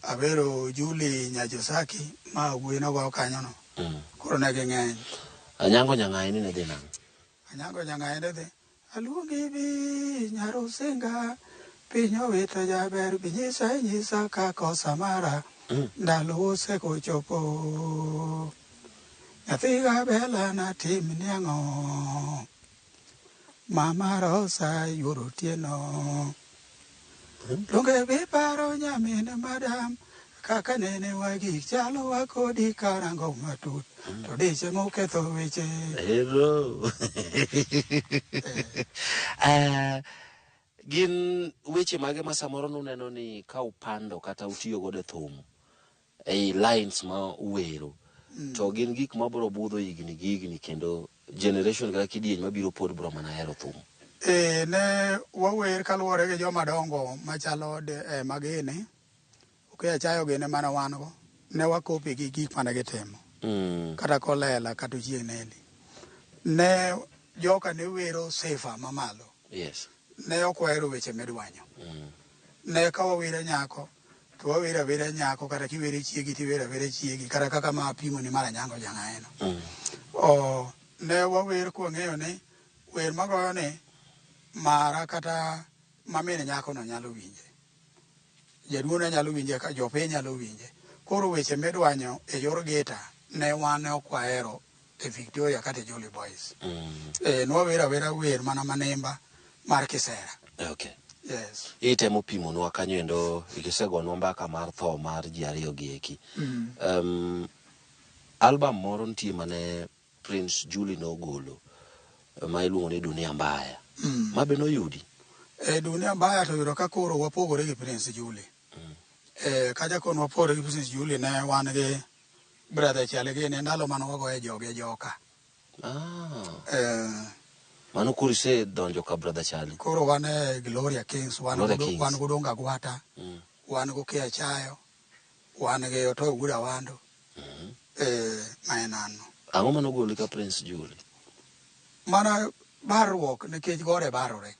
awero Julie Nyajosaki ma wuoyi nogo kanyono. Koro ne ging'eny. Anyango Nyang'ai ni ne dhi nang'o? Anyango Nyang'ai ne dhi aluongi bi nyarusinga piny owito jaber bi nyisa inyisa ka kosa mara ndalo osekochopo nyathi gabela natim ni ang'o mama Rosa yuoro otieno donge biparo nyamin madam kaka nene wagik chalo wakodi karango matut to diche moketho weche Ero. Eh, gin weche mage ma samoro nuneno ni ka upando kata utiyo godo e thum ei lines ma uwero to gin gik ma biro budho higni gi higni kendo generation kata kidieny mabiro pod biro mana hero thum. E, ne wawer kaluwore gi joma dongo machalo de, eh, magene Okeyo Achayo gini mane wan go ne wakopi gi gik mane gitimo kata Kolela kata Ochieng' Neli ne joka ne wero sifa mamalo Yes. ne ok wahero weche midwanyo ne ka wawero nyako to wawero awera nyako kata kiwero chiegi tiwero awera chiegi kata kaka ma apimo ni mar Anyango Jang'aeno o ne wawer kwang'eyo ni wer magoyo ni mara kata ma min nyakono nyalo winje jaduong' ne nyalo winje ka jopiny nyalo winje koro weche midwanyo e yor gita ne wan ne ok wahero e Victoria kata e Jolly Boys e, nwawero awera wer mana manimba mar kisera Okay. yes Itemo pimonwa kanyo endo isegonwa mbaka mar tho mar ji ariyo gi eki. Album moro nitie mane Prince Julie nogolo ma iluongo ni Dunia Mbaya. Ma be noyudi? E Dunia Mbaya to yudo ka koro wapogore gi Prince Julie. E, kacha kono wapogore gi Prince Julie ne wan gi brother Chale gi ne ndalo mane wagoye joge joka. E, Mano koro isedonjo ka brother Charlie. koro wan e Gloria Kings, wan Gloria godo, Kings. wan godonga Gwata, wan go Kia Chayo, wan gi Otoyo Wuod Awando. Eh, ma en an no. Ang'o mane ogoli ka Prince Julie? Mana barruok nikech gode barore.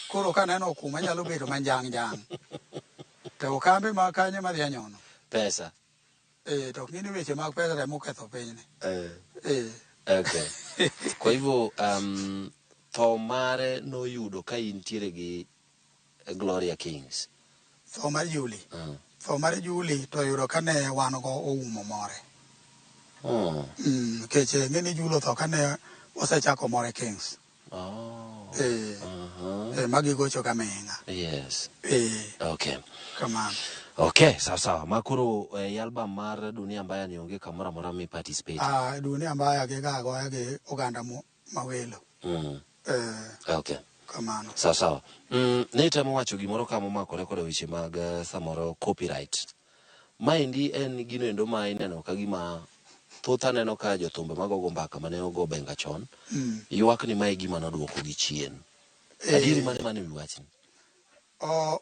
Koro kaneno kuma nyalo bedo manjang' jang'. To okambe ma kanyo madhi anyono. Pesa. Eh, to ok ng'e ni weche mag pesa to emoketho pinyni. Eh. Eh. Okay. Kwa hivyo tho mare noyudo ka intiere gi Gloria Kings. Tho mar Julie. Tho mar Julie to yudo ka ne wan go oumo more. Nikech ng'e ni Julie otho kane wasechako More Kings. Oh. Eh, eh, magigocho gaming'a. Yes. Eh, Okay. kamano. Okay, sawa sawa. Ma koro e album mar Dunia Mbaya ni onge kamoro amora mi participate. Ah, Dunia Mbaya giga agoya gi oganda mawelo. Eh, Okay. kamano. Sawa sawa. Ne itemo wacho gimoro ka momakore koda weche mag samoro copyright. Maendi en gino endo ma ineno ka gima thoth aneno ka jothumbe magogo mbaka mane ogo benga chon ywak ni mae gima noduoko gi chien. Adieri mane mane wi wachni?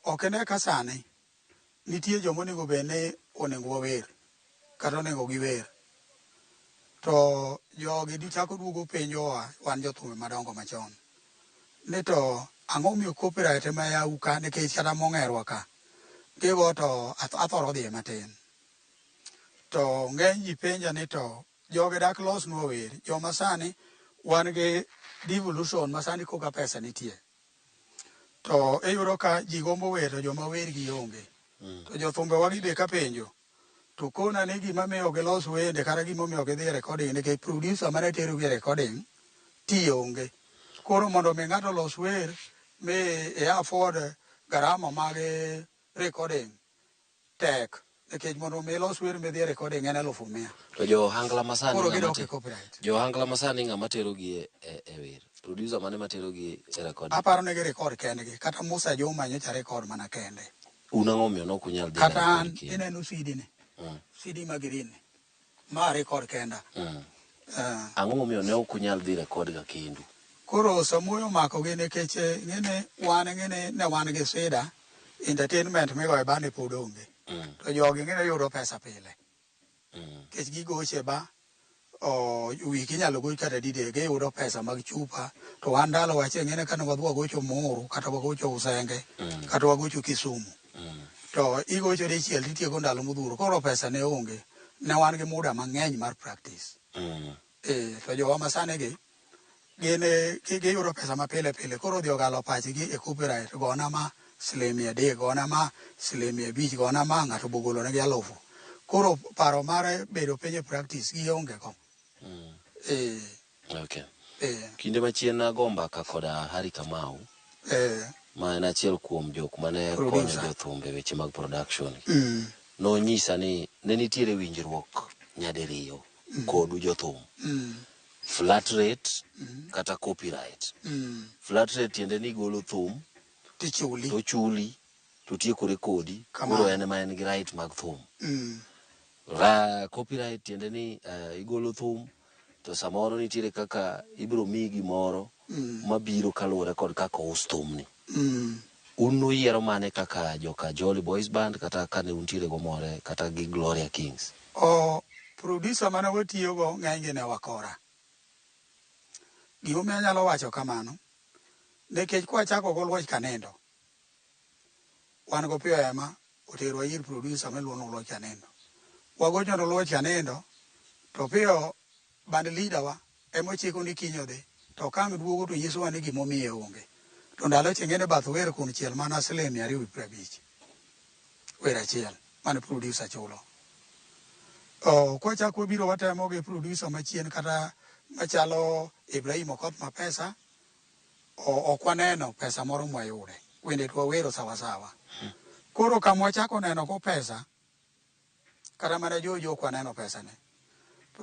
Ok ine ka sani nitie joma onego bed ni onego wawer kata onego giwer to jogi dichako duogo penjowa wan jothumbe madongo machon ni to ang'o miyo copyright ema yawu ka nikech kata mong'erwa ka gigo to athoro dhiye matin to ng'eny ji penja ni to jogi dak losnwa wer joma sani wan gi devolution ma sani koka pesa nitie to iyudo ka ji gombo wer to joma wer gi onge to jothumbe wagi be kapenjo to kona ni gima miyo gilos wende kata gima omiyo gidhi e recording nikech producer mane terogi e recording ti onge koro mondo mi ng'ato los wer mi i afford garama mag recording tek nikech mondo mi ilos wer midhi e recording en 100,000. To jo ohangla masani Koro ng'ama gidok e copyright. Jo ohangla masani ng'ama terogi e wer? Producer mane materogi e recording? Aparo ni gi record kendgi kata Musa Juma nyocha record mana kende. Un ang'o omiyo nok unyal dhi Kata record an kendo? ineno CD ni. CD ma green ni. Ma record kenda. Ang'o momiyo ne ok unyal dhi record ga kendu? Koro Samuoyo omako gi nikech ng'ene wan ng'ene ne wan gi sida entertainment migoyo bande pod onge. To jogi ng'ene yudo pesa pile. Nikech gigoche ba Wik inyalo goch kata didek, iyudo pesa mag chupa. To wan ndalo wache ng'ene kane wadhi wagocho Muru, kata wagocho Usenge, kata wagocho Kisumu. To igocho dichiel titieko ndalo modhuro. Koro pesa ne onge. Ne wan gi muda mang'eny mar practice. To jowa masani gi, gin giyudo pesa mapile pile. Koro odhi ogalo pachgi e copyright. Gona ma siling 300, gona ma siling 500, gona ma ng'ato bogolo negi 1000. Koro paro mar bedo piny e practice gionge go. Okay. Kinde machien nago mbaka koda Harry Kamau, ma en achiel kuom jok mane konyo Producer. jothumbe e weche mag production. Nonyisa ni ne nitiere winjruok nyadiriyo kodu jothum. Flat rate kata copyright. Flat rate tiende ni igolo thum Tichuli. to chuli to tiekore kodi. Kamano. Koro en ema en gi right mag thum. Ra copyright tiende ni igolo thum to samoro nitiere kaka ibiro miyi gimoro mabiro kaluwore kod kaka ous thumni. Un nuyiero mane kaka joka Jolly Boys Band kata kane untiere Gomore kata gi Gloria Kings? O producer mane watiyogo ng'enygi ne wakora. Gimomiyo anyalo wacho kamano, nikech kwachako go Luoch Kanindo, wan go piyo ema oterwa ir producer miluongo ni Luoch Kanindo. Wagocho ne Luoch Kanindo, to piyo band leader wa ema ochiko ni kiny odhi, to kang' duogo to nyisowa ni gimomiye onge. To ndalo cha ing'e ni bath wer konchiel mana siling 250. Wer achiel mane producer chulo. Kwachako wabiro watemo gi producer machien kata machalo Ibrahim Okoth Mapesa, ok waneno pesa moro mwayude. Wende to wawero sawasawa. Koro kama wachako neno go pesa, kata mana Jojo ok waneno pesa ne.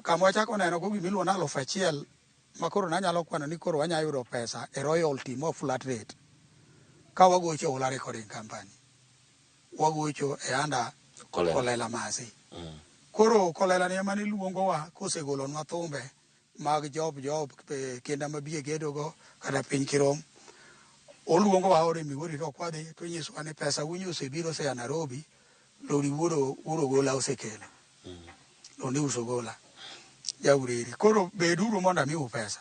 Kama wachako neno go gimiluongo ni 1000 ma koro nanyalo kwano ni koro wanyalo yudo pesa e royalty mo flat rate. Ka wagocho Ola Recording Company, wagocho e under Kolela. Kolela Masi. Koro Kolela ni ema niluongowa kosegolonwa thumbe mag job job kenda mabie gedo go kata piny kirom. Oluongowa ode Migori to ok wadhi to onyisowa ni pesa unyo osebiro osea Nairobi, lori wuoro Ogola osekelo. Lori uso Ogola. Jaureri. Koro beduru mondo amiu pesa.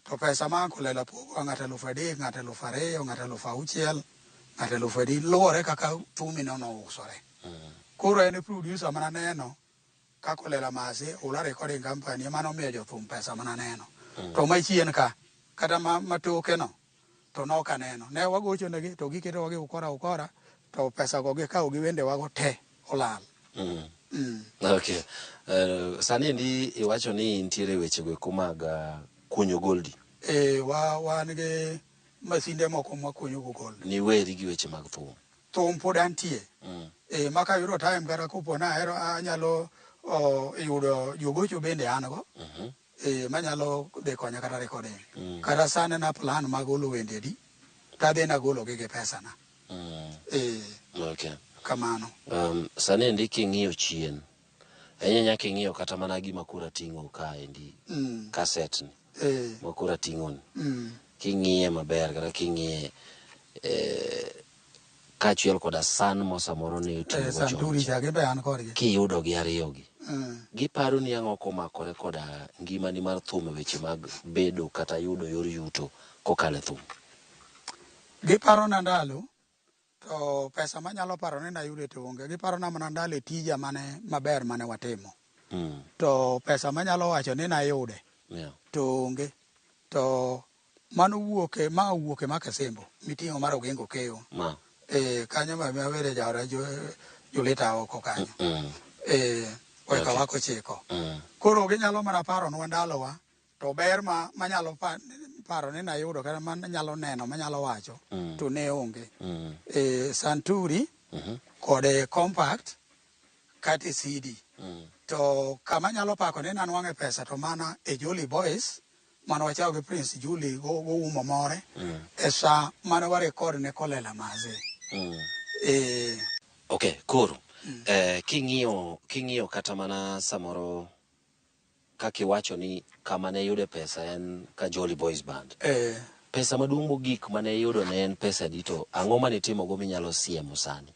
To pesa ma Kolela pogo ng'ato 3000, ng'ato 2000, ng'ato 6000, ng'ato 10,000, luwore kaka thumi no nousore. Koro en producer mana neno ka Kolela Masi, Ola Recording Company ema nomiyo jothum pesa mana neno. To machien ka, kata matoke no, to nok aneno. Ne wagocho negi to giketowa gi ukora ukora, to pesa go gikawo gi wende wago te olal. Okay. Sani endi iwacho ni nitiere weche go eko mag kunyo goldi. Wan gi masinde moko mwakunyo go gold. Niweri gi weche mag thum. Thum pod antie. Maka yudo time kata kopo na ahero anyalo yudo jogocho bende an go. Manyalo dhi konya kata recording. Kata sani na plan mag golo wende di, tadhi nagolo gi gi pesa na. Okay. Kamano. Sani endi king'iyo chien, ahinya nyaka ing'iyo kata mana gima koro ating'o ka endi, cassette ni, ma koro ating'o ni. King'iye maber kata king'iye kaachiel koda san mo samoro ne oting'o go chon Santuri cha. cha gin be an kodgi. Kiyudo gi ariyo gi. Giparo ni ang'o komakore koda ngimani mar thum e weche mag bedo kata yudo yor yuto kokalo e thum? Giparo na ndalo, to pesa manyalo paro ni nayudo to onge. Giparo na mana ndalo e tija mane maber mane watimo. To pesa manyalo wacho ni nayude to onge. To mano wuok e, ma wuok e Makasembo miting'o mar Ogingo Keyo. Ma. Kanyo ma were jaoda Julita oko kanyo. Oika wako chiko. Koro ginyalo mana paronwa ndalowa, to ber ma manyalo paro ni nayudo kata manyalo neno manyalo wacho to ne onge. Santuri kod compact kata e CD. To kama anyalo pako ni nanwang'e pesa to mana e Jolly Boys mane wachako gi Prince Julie go umo more e sa mane wa record ne Kolela Maze. Okay, koro king'iyo kata mana samoro kaka iwacho ni kama ne yude pesa en ka Jolly Boys Band. Pesa maduong' mogik mane iyudo ne en pesa adi to ang'o mane itimogo minyalo siemo sani?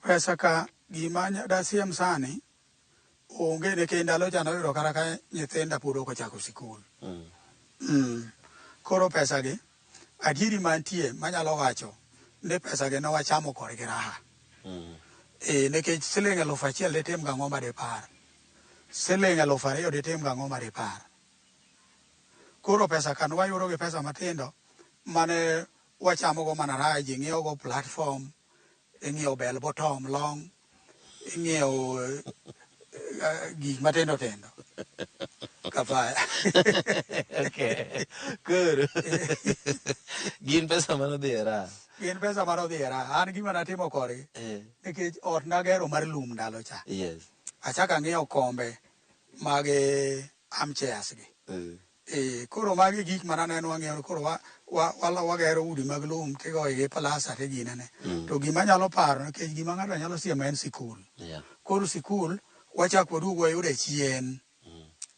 Pesa ka gima dasiem sani Onge nikech ndalo cha noyudo kata ka nyithinda pod ok ochako sikul. Koro pesa gi adieri mantie manyalo wacho ni pesa gi ne wachamo korgi raha. E, nikech siling 1000 ditim gang'o ma dipar? Siling 2000 ditim gang'o ma dipar? Koro pesa ka nwayudo gi pesa matindo mane wachamo go mana raha, ji ng'iewo go platform, ing'iewo bell bottom long, ing'iewo gik matindo tindo kafaya. Okay. Koro gin pesa manodhi e raha. Gin pesa manodhi e raha. An gima natimo kodgi nikech ot nagero mar lum ndalo cha. Achako ang'iewo kombe mag armchairs gi. Koro magi gik mana neno wang'iewo koro wagero udi mag lum tigoyo gi plasta tiginene. To gima anyalo paro nikech gima ng'ato nyalo siemo en sikul. Koro sikul wachak waduog wayude chien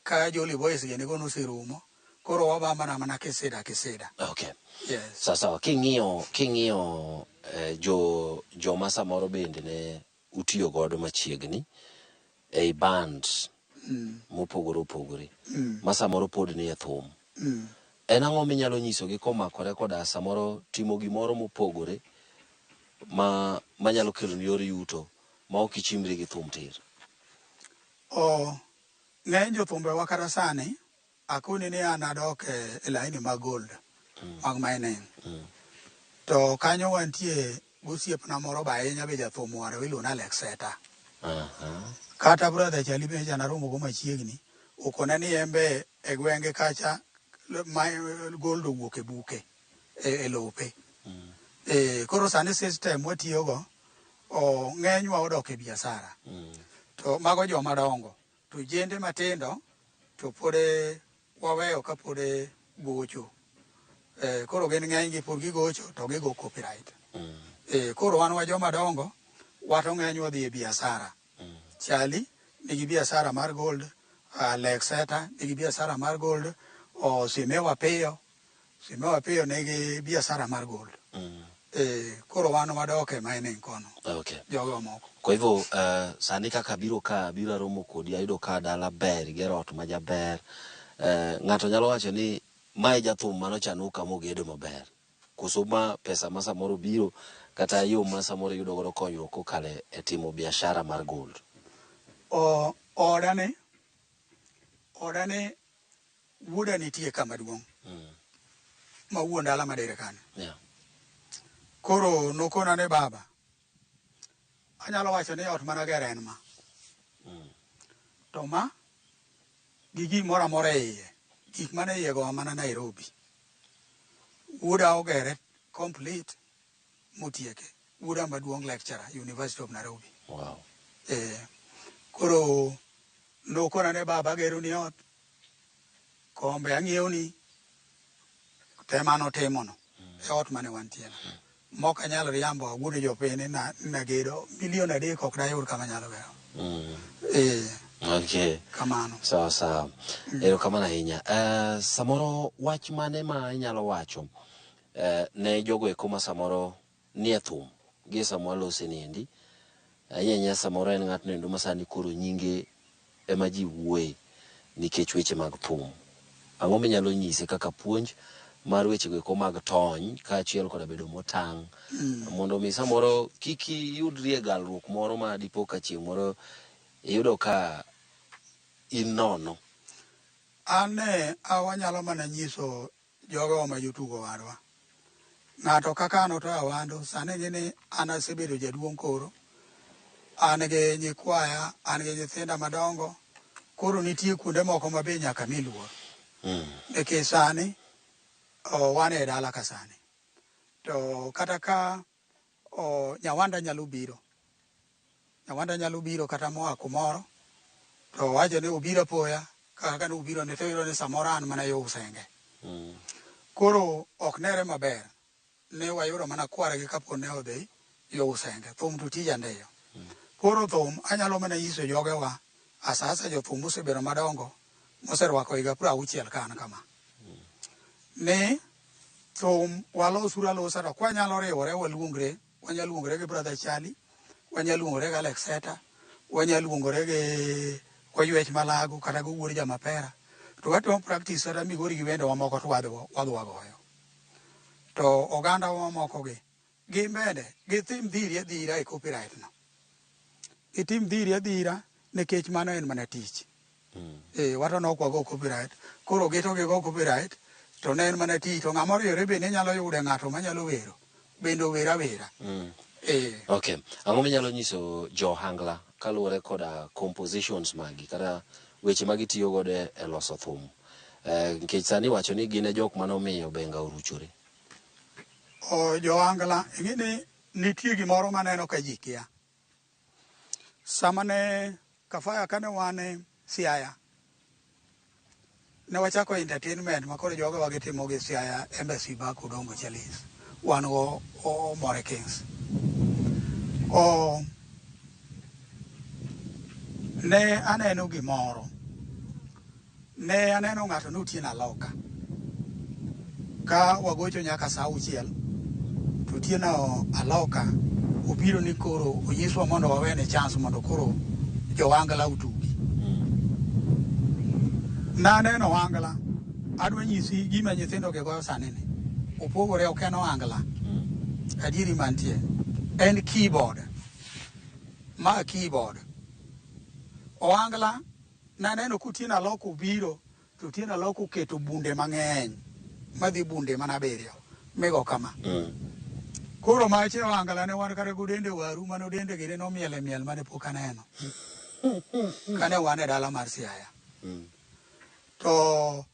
ka Jolly Boys gini go noserumo. Koro wabambana mana kisida kisida. Okay. Yes. Sawa sawa. King'iyo jo joma samoro bende ne utiyo godo machiegni ei band mopogore opogore ma samoro pod ni e thum. En ang'o minyalo nyisogi komakore koda samoro timo gimoro mopogore ma manyalo kelo ni yor yuto ma ok ichimri gi thum tir? O ng'eny jothumbewa kata sani akoni ni an adok e laini mag gold mag mining. To kanyo wantie gosiepna moro be ahinya be jathum waro iluongo ni Alex Seta. Kata brother Chali be nyocha naromo go machiegni, okona ni en be e gwenge kacha ma gold owuok e buke e lope. Koro sani system watiyogo o ng'enywa odok e biasara. To mago joma dongo. To jende matindo to pod waweyo ka pod gocho. Koro gin ng'eny gi pod gigocho to gigo copyright. Koro wan wa joma dongo wato ng'enywa dhi e biasara. Chali nigi biasara mar gold, Alex Seta nigi biasara mar gold, o Simewa Piyo, Simewa Piyo nigi biasara mar gold. Koro wan wadok e mining kono. Okay. Jogo moko. Kwa hivyo sani kaka biro ka biro aromo kodi ayudo ka dala ber igero ot ma jaber. Ng'ato nyalo wacho ni mae jathum manochanuka mogedo maber. Koso ma pesa ma samoro biro kata yo ma samoro iyudo godo konyruok kokalo e timo biashara mar gold. O oda ni wuoda nitie kama duong'. Ma wuon dala madere kanyo. Koro nokona ni baba, anyalo wacho ni ot managero en ma. To ma gi gimoro amora e iye, gik mane iye go mana Nairobi. Wuoda ogere complete motieke. Wuoda maduong' lecturer, University of Nairobi. Wow. Koro nokona ni baba agero ni ot, kombe ang'iewo ni, te manotimo no, e ot mane wantie no. Mok anyal riambo awuondo jopiny ni nagedo milion 3 ok dayud kama anyalo gero. Okay. Kamano. Sawa sawa. Erokamano ahinya. Samoro wach mane ma inyalo wacho ne jogo eko ma samoro nie thum gi sama walose ni endi. Ahinya ahinya samoro en ng'atno endo ma sani koro nyinge ema ji wuoye nikech weche mag thum. Ang'o minyalo nyise kaka puonj mar weche go eko mag tony kaachiel koda bedo motang' mondo mi samoro kik iyudri e galruok moro ma dipo ka chieng' moro iyudo ka in nono. An ne wanyalo mana nyiso jogo ma jotugo wadwa. Ng'ato kaka an Otoyo Awando, sani ing'e ni an asebedo jaduong' koro. An gi nyikwaya, an gi nyithinda madongo. Koro nitie kuonde moko ma be nyaka mi luor. Nikech sani wan e dala ka sani. To kata ka Nyawanda nyalo biro. Nyawanda nyalo biro kata moa kumoro. To wacho ni obiro apoya, kaka ne obiro ni to iyudo ni samoro an mana yo Usenge. Koro ok nere maber ne wayudo mana kwargi kapo ne odhi yo Usenge. Thum to tija ndiyo. Koro thum anyalo mana nyiso jogewa, asasa jothum mosebedo madongo, moserwako higa 60 ka an kama. Ni thum walosuru alosa to kwanyalo riwore waluongre, wanyalo luongore gi Brother Charlie, wanyalo luongore gi Alex Seta, wanyalo luongore gi Goywech Malago kata go Wuod Jamapera to watimo practice kata Migori gi wende mamoko to wadhi wadhi wagoyo. To oganda mamoko gi gin bende gitim dhiri adhira e copyright no. Gitim dhiri adhira nikech mano en mana tich. Eh, wato ne ok wago copyright. Koro gito gigo copyright to ne en mana tich. To ng'ama oriwore bende inyalo yude ng'ato manyalo wero. Bende ower awera. Eh. Okay. Ang'o minyalo nyiso jo ohangla kaluwore koda compositions magi kata weche ma gitiyo godo e loso thum? Eh, nikech sani iwacho ni gin e jok mane omiyo benga oruchore. O, jo ohangla, ing'e ni nitie gimoro maneno ka ji kia. Sama ne Kafaya kane wan Siaya, ne wachako entertainment ma koro jogewa gitimo gi Siaya Embassy Back Odongo Chalice. Wan go Omore Kings. O, ne aneno gimoro. Ne aneno ng'ato notieno aloka. Ka wagocho nyaka saa auchiel, to otieno aloka obiro ni koro onyiswa mondo wawene chance mondo koro jo-Wangla otugi. Naneno Wangla, adwa nyisi gima nyithindo gi goyo sani ni. Opogore ok en Wangla. Adieri mantie. En keyboard. Ma keyboard. Owangla Naneno kotieno aloko obiro to otieno aloko oketo bunde mang'eny madhi bunde mana abiriyo migo kama. Koro mache ohangla ne wan kata godende waru mane odende gini nomiel e miel mane pok aneno kane wan e dala mar Siaya. To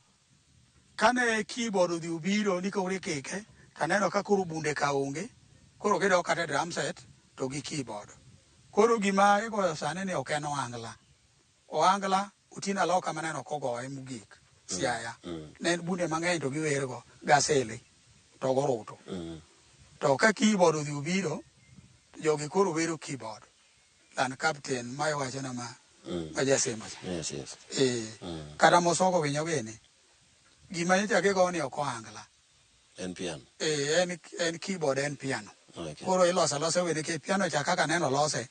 kane keyboard odhi obiro ni koro ikike to aneno ka koro bunde ka onge koro gidok kata e drum set to gi keyboard. Koro gima igoyo sani ni ok en ohangla. Ohangla Otieno Aloka maneno kogoye mogik Siaya. Ne en bunde mang'eny to giwergo gasili to goruto. To ka keyboard odhi obiro to jogi koro wero keyboard than captain ma iwacho na ma ma jasimba cha. Yes. Eh, kata mosogo winyo gini. Gima nyocha gigo ni ok ohangla. En piano. Eh, en keyboard en piano. Okay. Koro iloso alosa wende nikech piano cha kaka neno olose,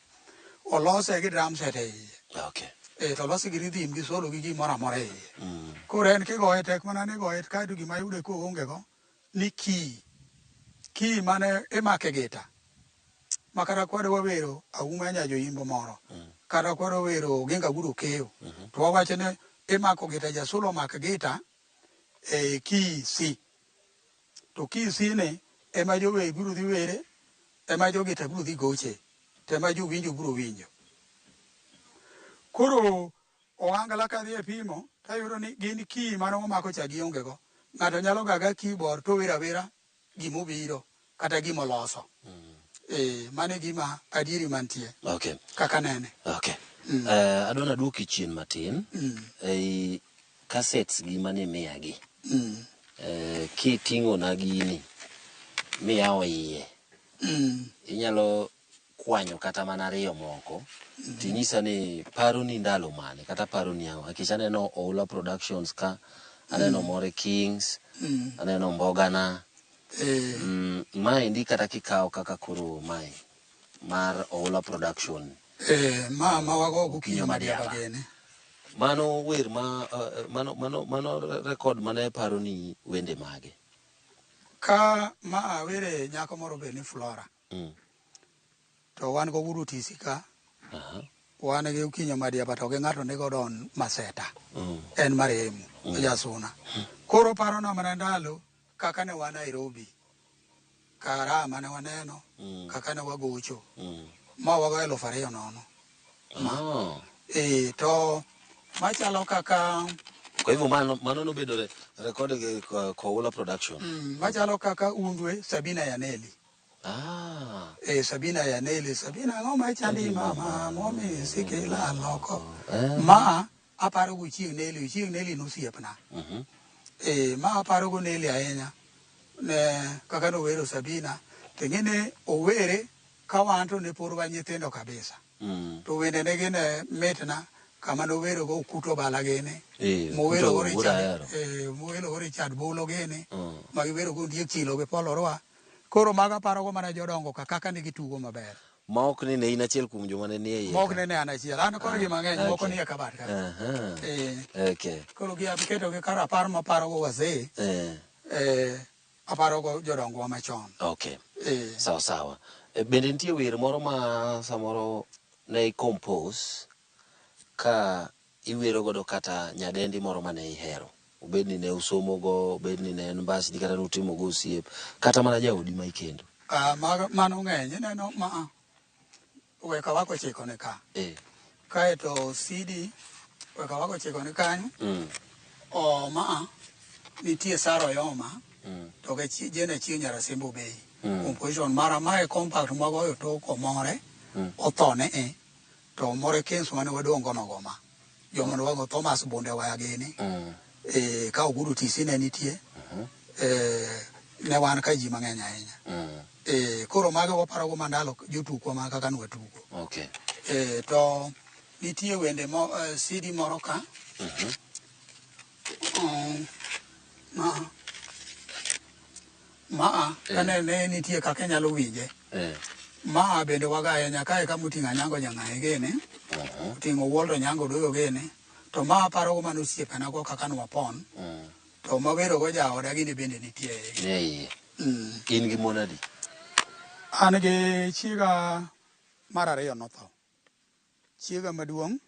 olose gi drum set e iye. Okay. Eh, to olose gi rhythm gi solo gi gimoro amora e iye. Koro en kigoye tek mana ni igoye kaeto gima yude koonge go ni key. Key mane imake gita. Ma kata kwadwa wero auma nya joyimbo moro. Kata kwadwa wero Oginga Gudo Keyo. To wawacho ni imako gita jasolo omak gita e key C. To key C ni ema jower biro dhi were, ema jogita biro dhi goche, to ema jowinjo biro winjo. Koro ohangla kadhi e pimo tayudo ni gin key mane wamako cha gionge go. Ng'ato nyalo gaga keyboard to owero awera gimobiro kata gimoloso. Eh, mano e gima adieri mantie. Okay. Kaka nene. Okay. Adwa naduoki chien matin. Ei cassettes gi mane imiya gi. Kiting'o na gini miyawo iye. Inyalo kwanyo kata mana ariyo moko tinyisa ni paroni ndalo mane kata paroni ang'o nikech aneno Oula Productions ka aneno More Kings aneno Mbogana maendi kata kikawo kaka koro mae mar Oula Production Ma ma wago gokinyi madiaba gini. Mano wer ma mano mano mano record mane paroni wende mage? Ka ma awere nyako moro be ni Flora. To wan go wuod Otisi ka. Wan gi Okinyo Madiaba to gi ng'ato ni godo on Maseta. En marehemu, Jasuna. Koro parona mana ndalo kaka ne wan Nairobi. Kara mane waneno, kaka ne wagocho. Ma wago 2000 nono. To machalo kaka Kwa hivyo mano nobedo record gi Koula Production. Machalo kaka Undwe Sabina Yaneli. Sabina Yaneli, Sabina ang'o ma chandi mama, momi sikila loko. Ma aparo go chieng' Neli, chieng' Neli nosiepna. Ma aparo go Neli ahinya. Ne kaka nowero Sabina, to ing'e ni owere ka wan to ne pod wan nyithindo kabisa. To wende ne gin mitna kama nowero go Okuto Bala gini. Mowero go Richard, mowero go Richard Bolo gini. Ma giwero go Ondiek Chilo gi Paul Orwa. Koro mago aparo go mana jodongo ka kaka ne gitugo maber. Ma ok ni ne in achiel kuom joma ne nie iye. Mok ne ne an achiel. An kod gi mang'eny moko Okay. nie kabat ka. Aha. Eh. Okay. Koro gi aketo gi kar apar maparogo wazee. Eh. Eh, aparogo jodongwa machon. Okay. Eh. Sawa sawa. Eh, Bende nitie wer moro ma samoro ne i-compose ka iwero godo kata nyadendi moro mane ihero? Obed ni ne usomo go, obed ni ne en mbasni kata nutimo go osiep, kata mana jaodi ma ikendo. Ah, mano ng'eny. Ineno ma weka wako chiko ni ka. Eh. Kaeto CD weka wako chiko ni kanyo. O ma nitie Saro Yoma. To ke jene chieng' Nyarasimbo Bay. Composition mara mae compact magoyo tok omore. Otho ne e. To omore Kens mane wadong' go nogo ma. Joma nwago Thomas Bunde waya gini. E, ka Ogudu TC ne nitie. E, ne wan ka ji mang'eny ahinya. E, koro mago waparogo mandalo jotukwa ma kaka nwatugo. Okay. E, to nitie wende mo, CD moro ka. Ma maa kane ne nitie kaka inyalo winje. Maa bende wagaye nyaka kama oting'o Anyango Jang'ayi gini. Oting'o Waldo Onyango Doyo gini. To ma aparogo mano osiepena go kaka nwapon. To mawero go jaoda gini bende nitie e iye. Nie iye. In gi mon adi? An gi chiega mar ariyo notho. Chiega maduong'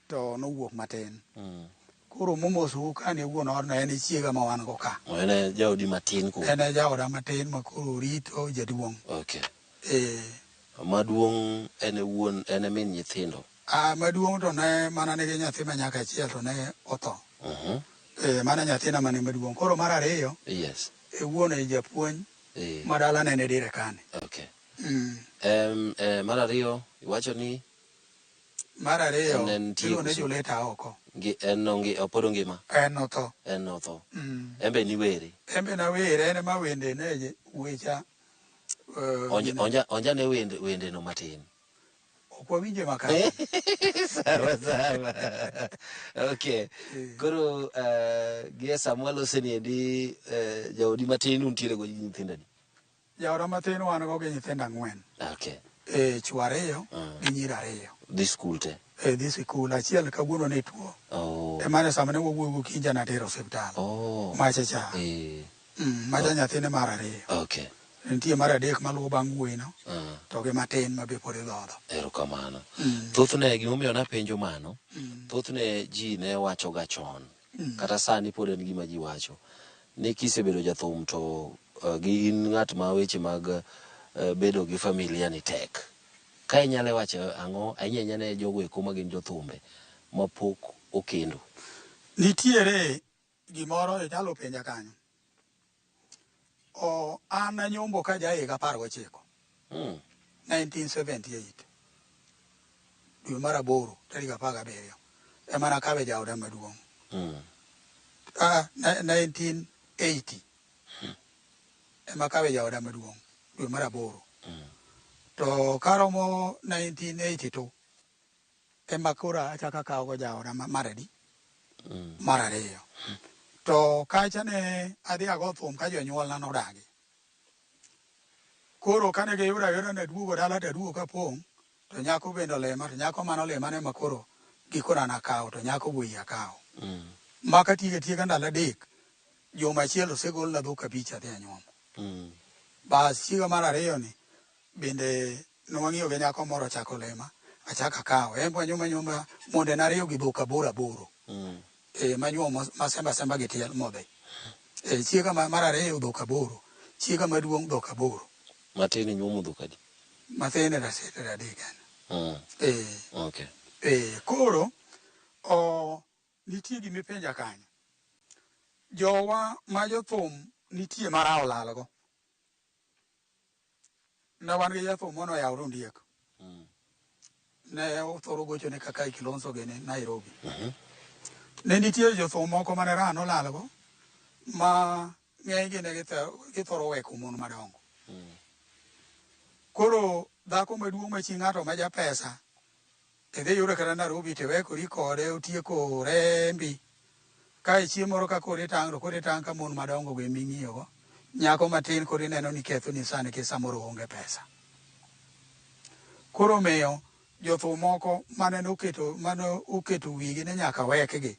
to nowuok matin. Koro momosou ka ni wuon odno en chiega ma wan go ka. En e jaodi matin kuom. En e jaoda matin ma koro rito jaduong'. Okay. Eh. Maduong' en e wuon, en e min nyithindo. Ah, maduong' to ne mana nigi nyathi ma nyaka achiel to ne otho. Eh, mana nyathina mane maduong'. Koro mar ariyo Yes. e wuon e japuonj Eh. ma dala ne ni dire kani. Okay. Mar ariyo iwacho ni Mar ariyo En en nitie iluonge koso? Juleta oko. Ngi, en ongi, pod ongima? En notho. En notho. En be niwere? En be nawere, en ema wende ne wecha. Onja, onja, onja ne wende, wende no matin. Ok wawinje makare. Sawa sawa. Okay. Koro gie sama walose ni endi jaodi matin untiere go gi nyithindo adi? Jaoda matin wan go gi nyithindo ang'wen. Okay. E, chwo ariyo gi nyiri ariyo. Dhi skul te? E, dhi sikul. Achiel kawuono ne tuo. Oh. Emane sama ne wawuoyo gokinyi natero osiptal. Oh. Macha cha. Eh. Macha nyathine mar ariyo. Okay. Nitie mar adek maluwo bang' wuoyino. To gi matin ma be pod idhodho. Erokamano. Thothne gimomiyo napenjo mano, thothne ji ne wacho ga chon, kata sani pod en gima ji wacho, ni kisebedo jathum to gi in ng'at ma weche mag bedo gi familia ni tek. Ka inyalo wacho ang'o ahinya ahinya ne jogo eko ma gin jothumbe mapok okendo? Nitiere gimoro inyalo penja kanyo. O, an anyombo ka ja higa 19. 1978. Dwe mar aboro, tarik 17. Ema nakawe jaoda maduong'. 1980. Ema kawe jaoda maduong', dwe mar aboro. To karomo 1982, ema koro achako akawo go jaoda mar adi? Mar ariyo. To kacha ne adhi ago thum ka jonyuolna nodagi. Koro kane giyudo ayuda ni aduogo dala to aduogo kapong', to nyako bende olema, to nyako mane olema ne ema koro gikona nakawo, to nyako go wiya akawo. Ma katieko atieka ndalo adek, juma achiel osegolna dhok abich adhi anyuomo. Bas chiega mar ariyo ni bende nwang'iyo gi nyako moro ochako lema, achako akawo. En be wanyuomo anyuoma mondena ariyo gi dhok aboro aboro. E, manyuomo masemba semba gi tiel modhi. E, chiega mar ariyo dhok aboro, chiega maduong' dhok aboro. Matin inyuomo dhok adi? Mathin e rasetere adek en. E, Okay. E, koro o, nitie gimipenja kanyo. Jowa ma jothum nitie mara olalgo. Ne wan gi jathum moro oyawre Ondiek. Ne othoro gochone kaka Kilonzo gini Nairobi. Ne nitie jothum moko mane raha nolalgo ma ng'enygi ne githoro weko mon madongo. Koro dhako maduong' ma chi ng'ato ma japesa idhi yude kata Nairobi tiwekori kode otieko rembi. Ka chieng' moro ka koro itang' to koro itang' ka mon madongo go ema ing'iyo go. Nyako matin koro ineno ni ketho ni sani nikech samoro oonge pesa. Koro miyo jothum moko mane oketo wigi ni nyaka wekgi.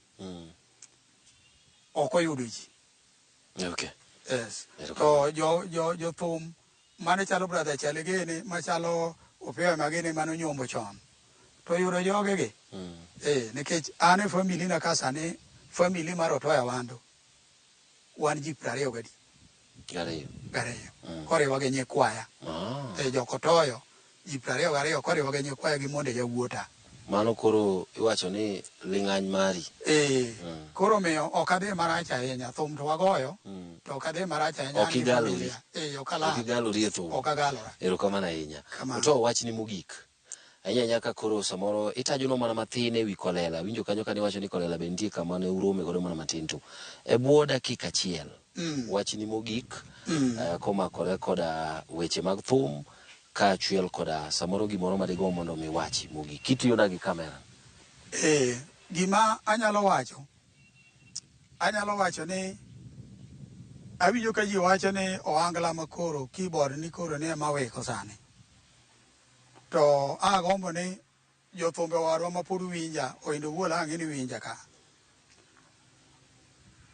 Ok oyudo ji. Okay. Yes. To jothum mane chalo Brother Chale gini machalo Opiyo magini mane onyombo chon. To yudo jogegi. Nikech an e family na ka sani family mar Otoya Wando wan ji 23. Gariyo. Koriwa gi nyikwaya. Jokotoyo ji 22 koriwa gi nyikwaya gi monde jawuota. Mano koro iwacho ni ling'any mari. Koro miyo ok adhi marach ahinya. Thum to wagoyo. To ok adhi marach ahinya. Ok igalori. Ok igalori e thum. Ok agalora. Erokamano ahinya. To wachni mogik. Ahinya nyaka koro samoro itajono mana mathin ewi Kolela. Winjo kanyo kane iwacho ni Kolela be nitie kama ne urome godo mana matin to. E bwo dakika achiel. Wachni mogik. Komakore koda weche mag thum. Kaachiel koda samoro gimoro madigo mondo mi wachi mogik. Kitiyo na gi kamera. Gima anyalo wacho. Anyalo wacho ni awinjo ka ji wacho ni ohangla makoro keyboard ni koro ni ema wiko sani. To agombo ni jothumbe wadwa mapod winja oindo wuola ang'e ni winja ka.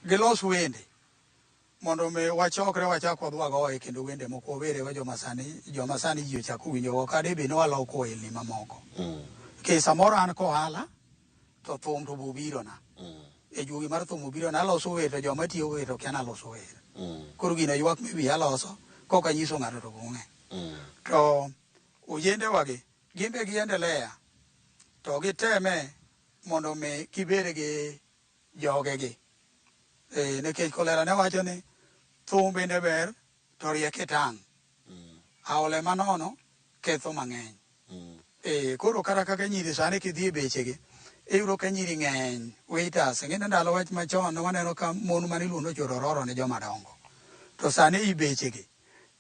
Gilos wende mondo mi wachokre wachak wadhi wagoye kendo wende moko wawere go joma sani ji ochako winjo go kade be ne waloko ohelni mamoko. Nikech samoro an kohala to thum to bobirona. E juogi mar thum obirona aloso wer to joma tiyo wer to kia naloso wer. Koro gino ywak me wiya aloso kok anyiso ng'ato to ong'e. To ojende wagi gin be giendelea to giteme mondo mi gibed gi jogegi. Nikech Kolera ne wacho ni thum bende ber to riek itang'. Aole manono ketho mang'eny. Koro kata kaka nyiri sani kidhi e bechegi iyudo ka nyiri ng'eny waiters. Ing'e ndalo wach machon waneno ka mon mane iluongo ni ochoro ne joma dongo. To sani ei bechegi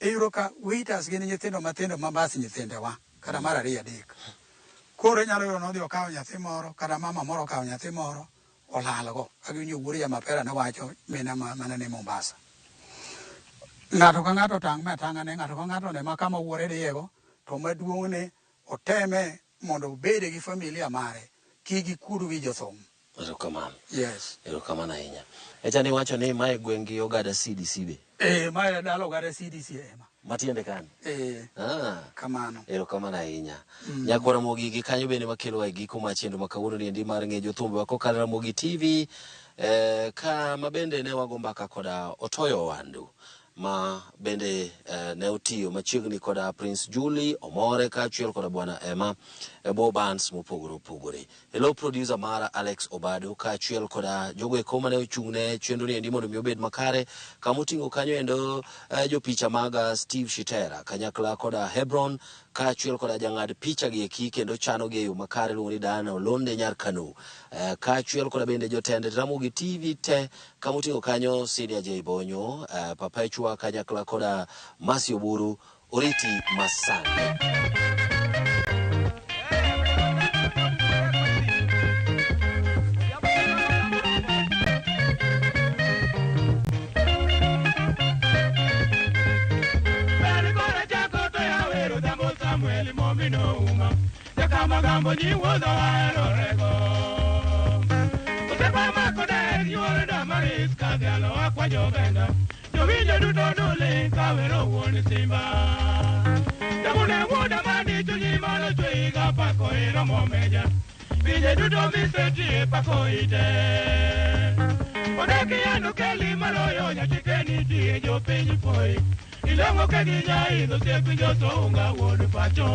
iyudo ka waiters gin nyithindo matindo ma bas nyithindewa kata mar 2 3. Koro inyalo yudo nodhi okawo nyathi moro kata mama moro okawo nyathi moro olalgo. Kaka wuod Jamapera ne wacho mina mane ni Mombasa. Ng'ato ka ng'ato tang' me atang'a ne ng'ato ka ng'ato ne ma kama wuore diyego to maduong' ni oteme mondo obed gi familia mare kik gikuod wi jothum. Erokamano. Yes. Erokamano ahinya. Echa ni wacho ni mae gweng' gi ogada CDC be. Mae dala ogada CDC ema. Matiende kani? Kamano. Erokamano ahinya. Nyakwa Ramogi gi kanyo bende makelo e giko mar chenro ma kawuono ni endi mar ng'e jothumbe wa kokalo Ramogi TV. Kama bende ne wago mbaka koda Otoyo Wando ma bende ne otiyo machiegni koda Prince Julie Omore kaachiel koda Bwana Emma e bwo bands mopogore opogore. Hello producer mara Alex Obado kaachiel koda jogo eko mane ochung' ne chenro ni endi mondo mi obed makare kama oting'o kanyo endo jopicha maga Steve Shitera kanyakla koda Hebron kaachiel koda jang'ad picha gi eki kendo chano gi e yo makare iluongo ni Diana Olonde Nyar Kano kaachiel koda bende jotend Ramogi TV te kama oting'o kanyo Senior J Bonyo Perpetua kanyakla koda Mercy Oburu Oriti Masani. Magambo nyiwuodho ahero rego. Osiepa mako dek yuoro damaris kadhialo akwa jogenda. Jowinjo duto noling' kawero wuon simba. Jamune wuoda mani chunyi mano chwe higa pako iromo meja. Pinje duto misetie pako ite. Odek yano keli maloyo nyachike nitie jopiny poi. Ilong'o ka gi nyaidho osiep josounga wuod pacho.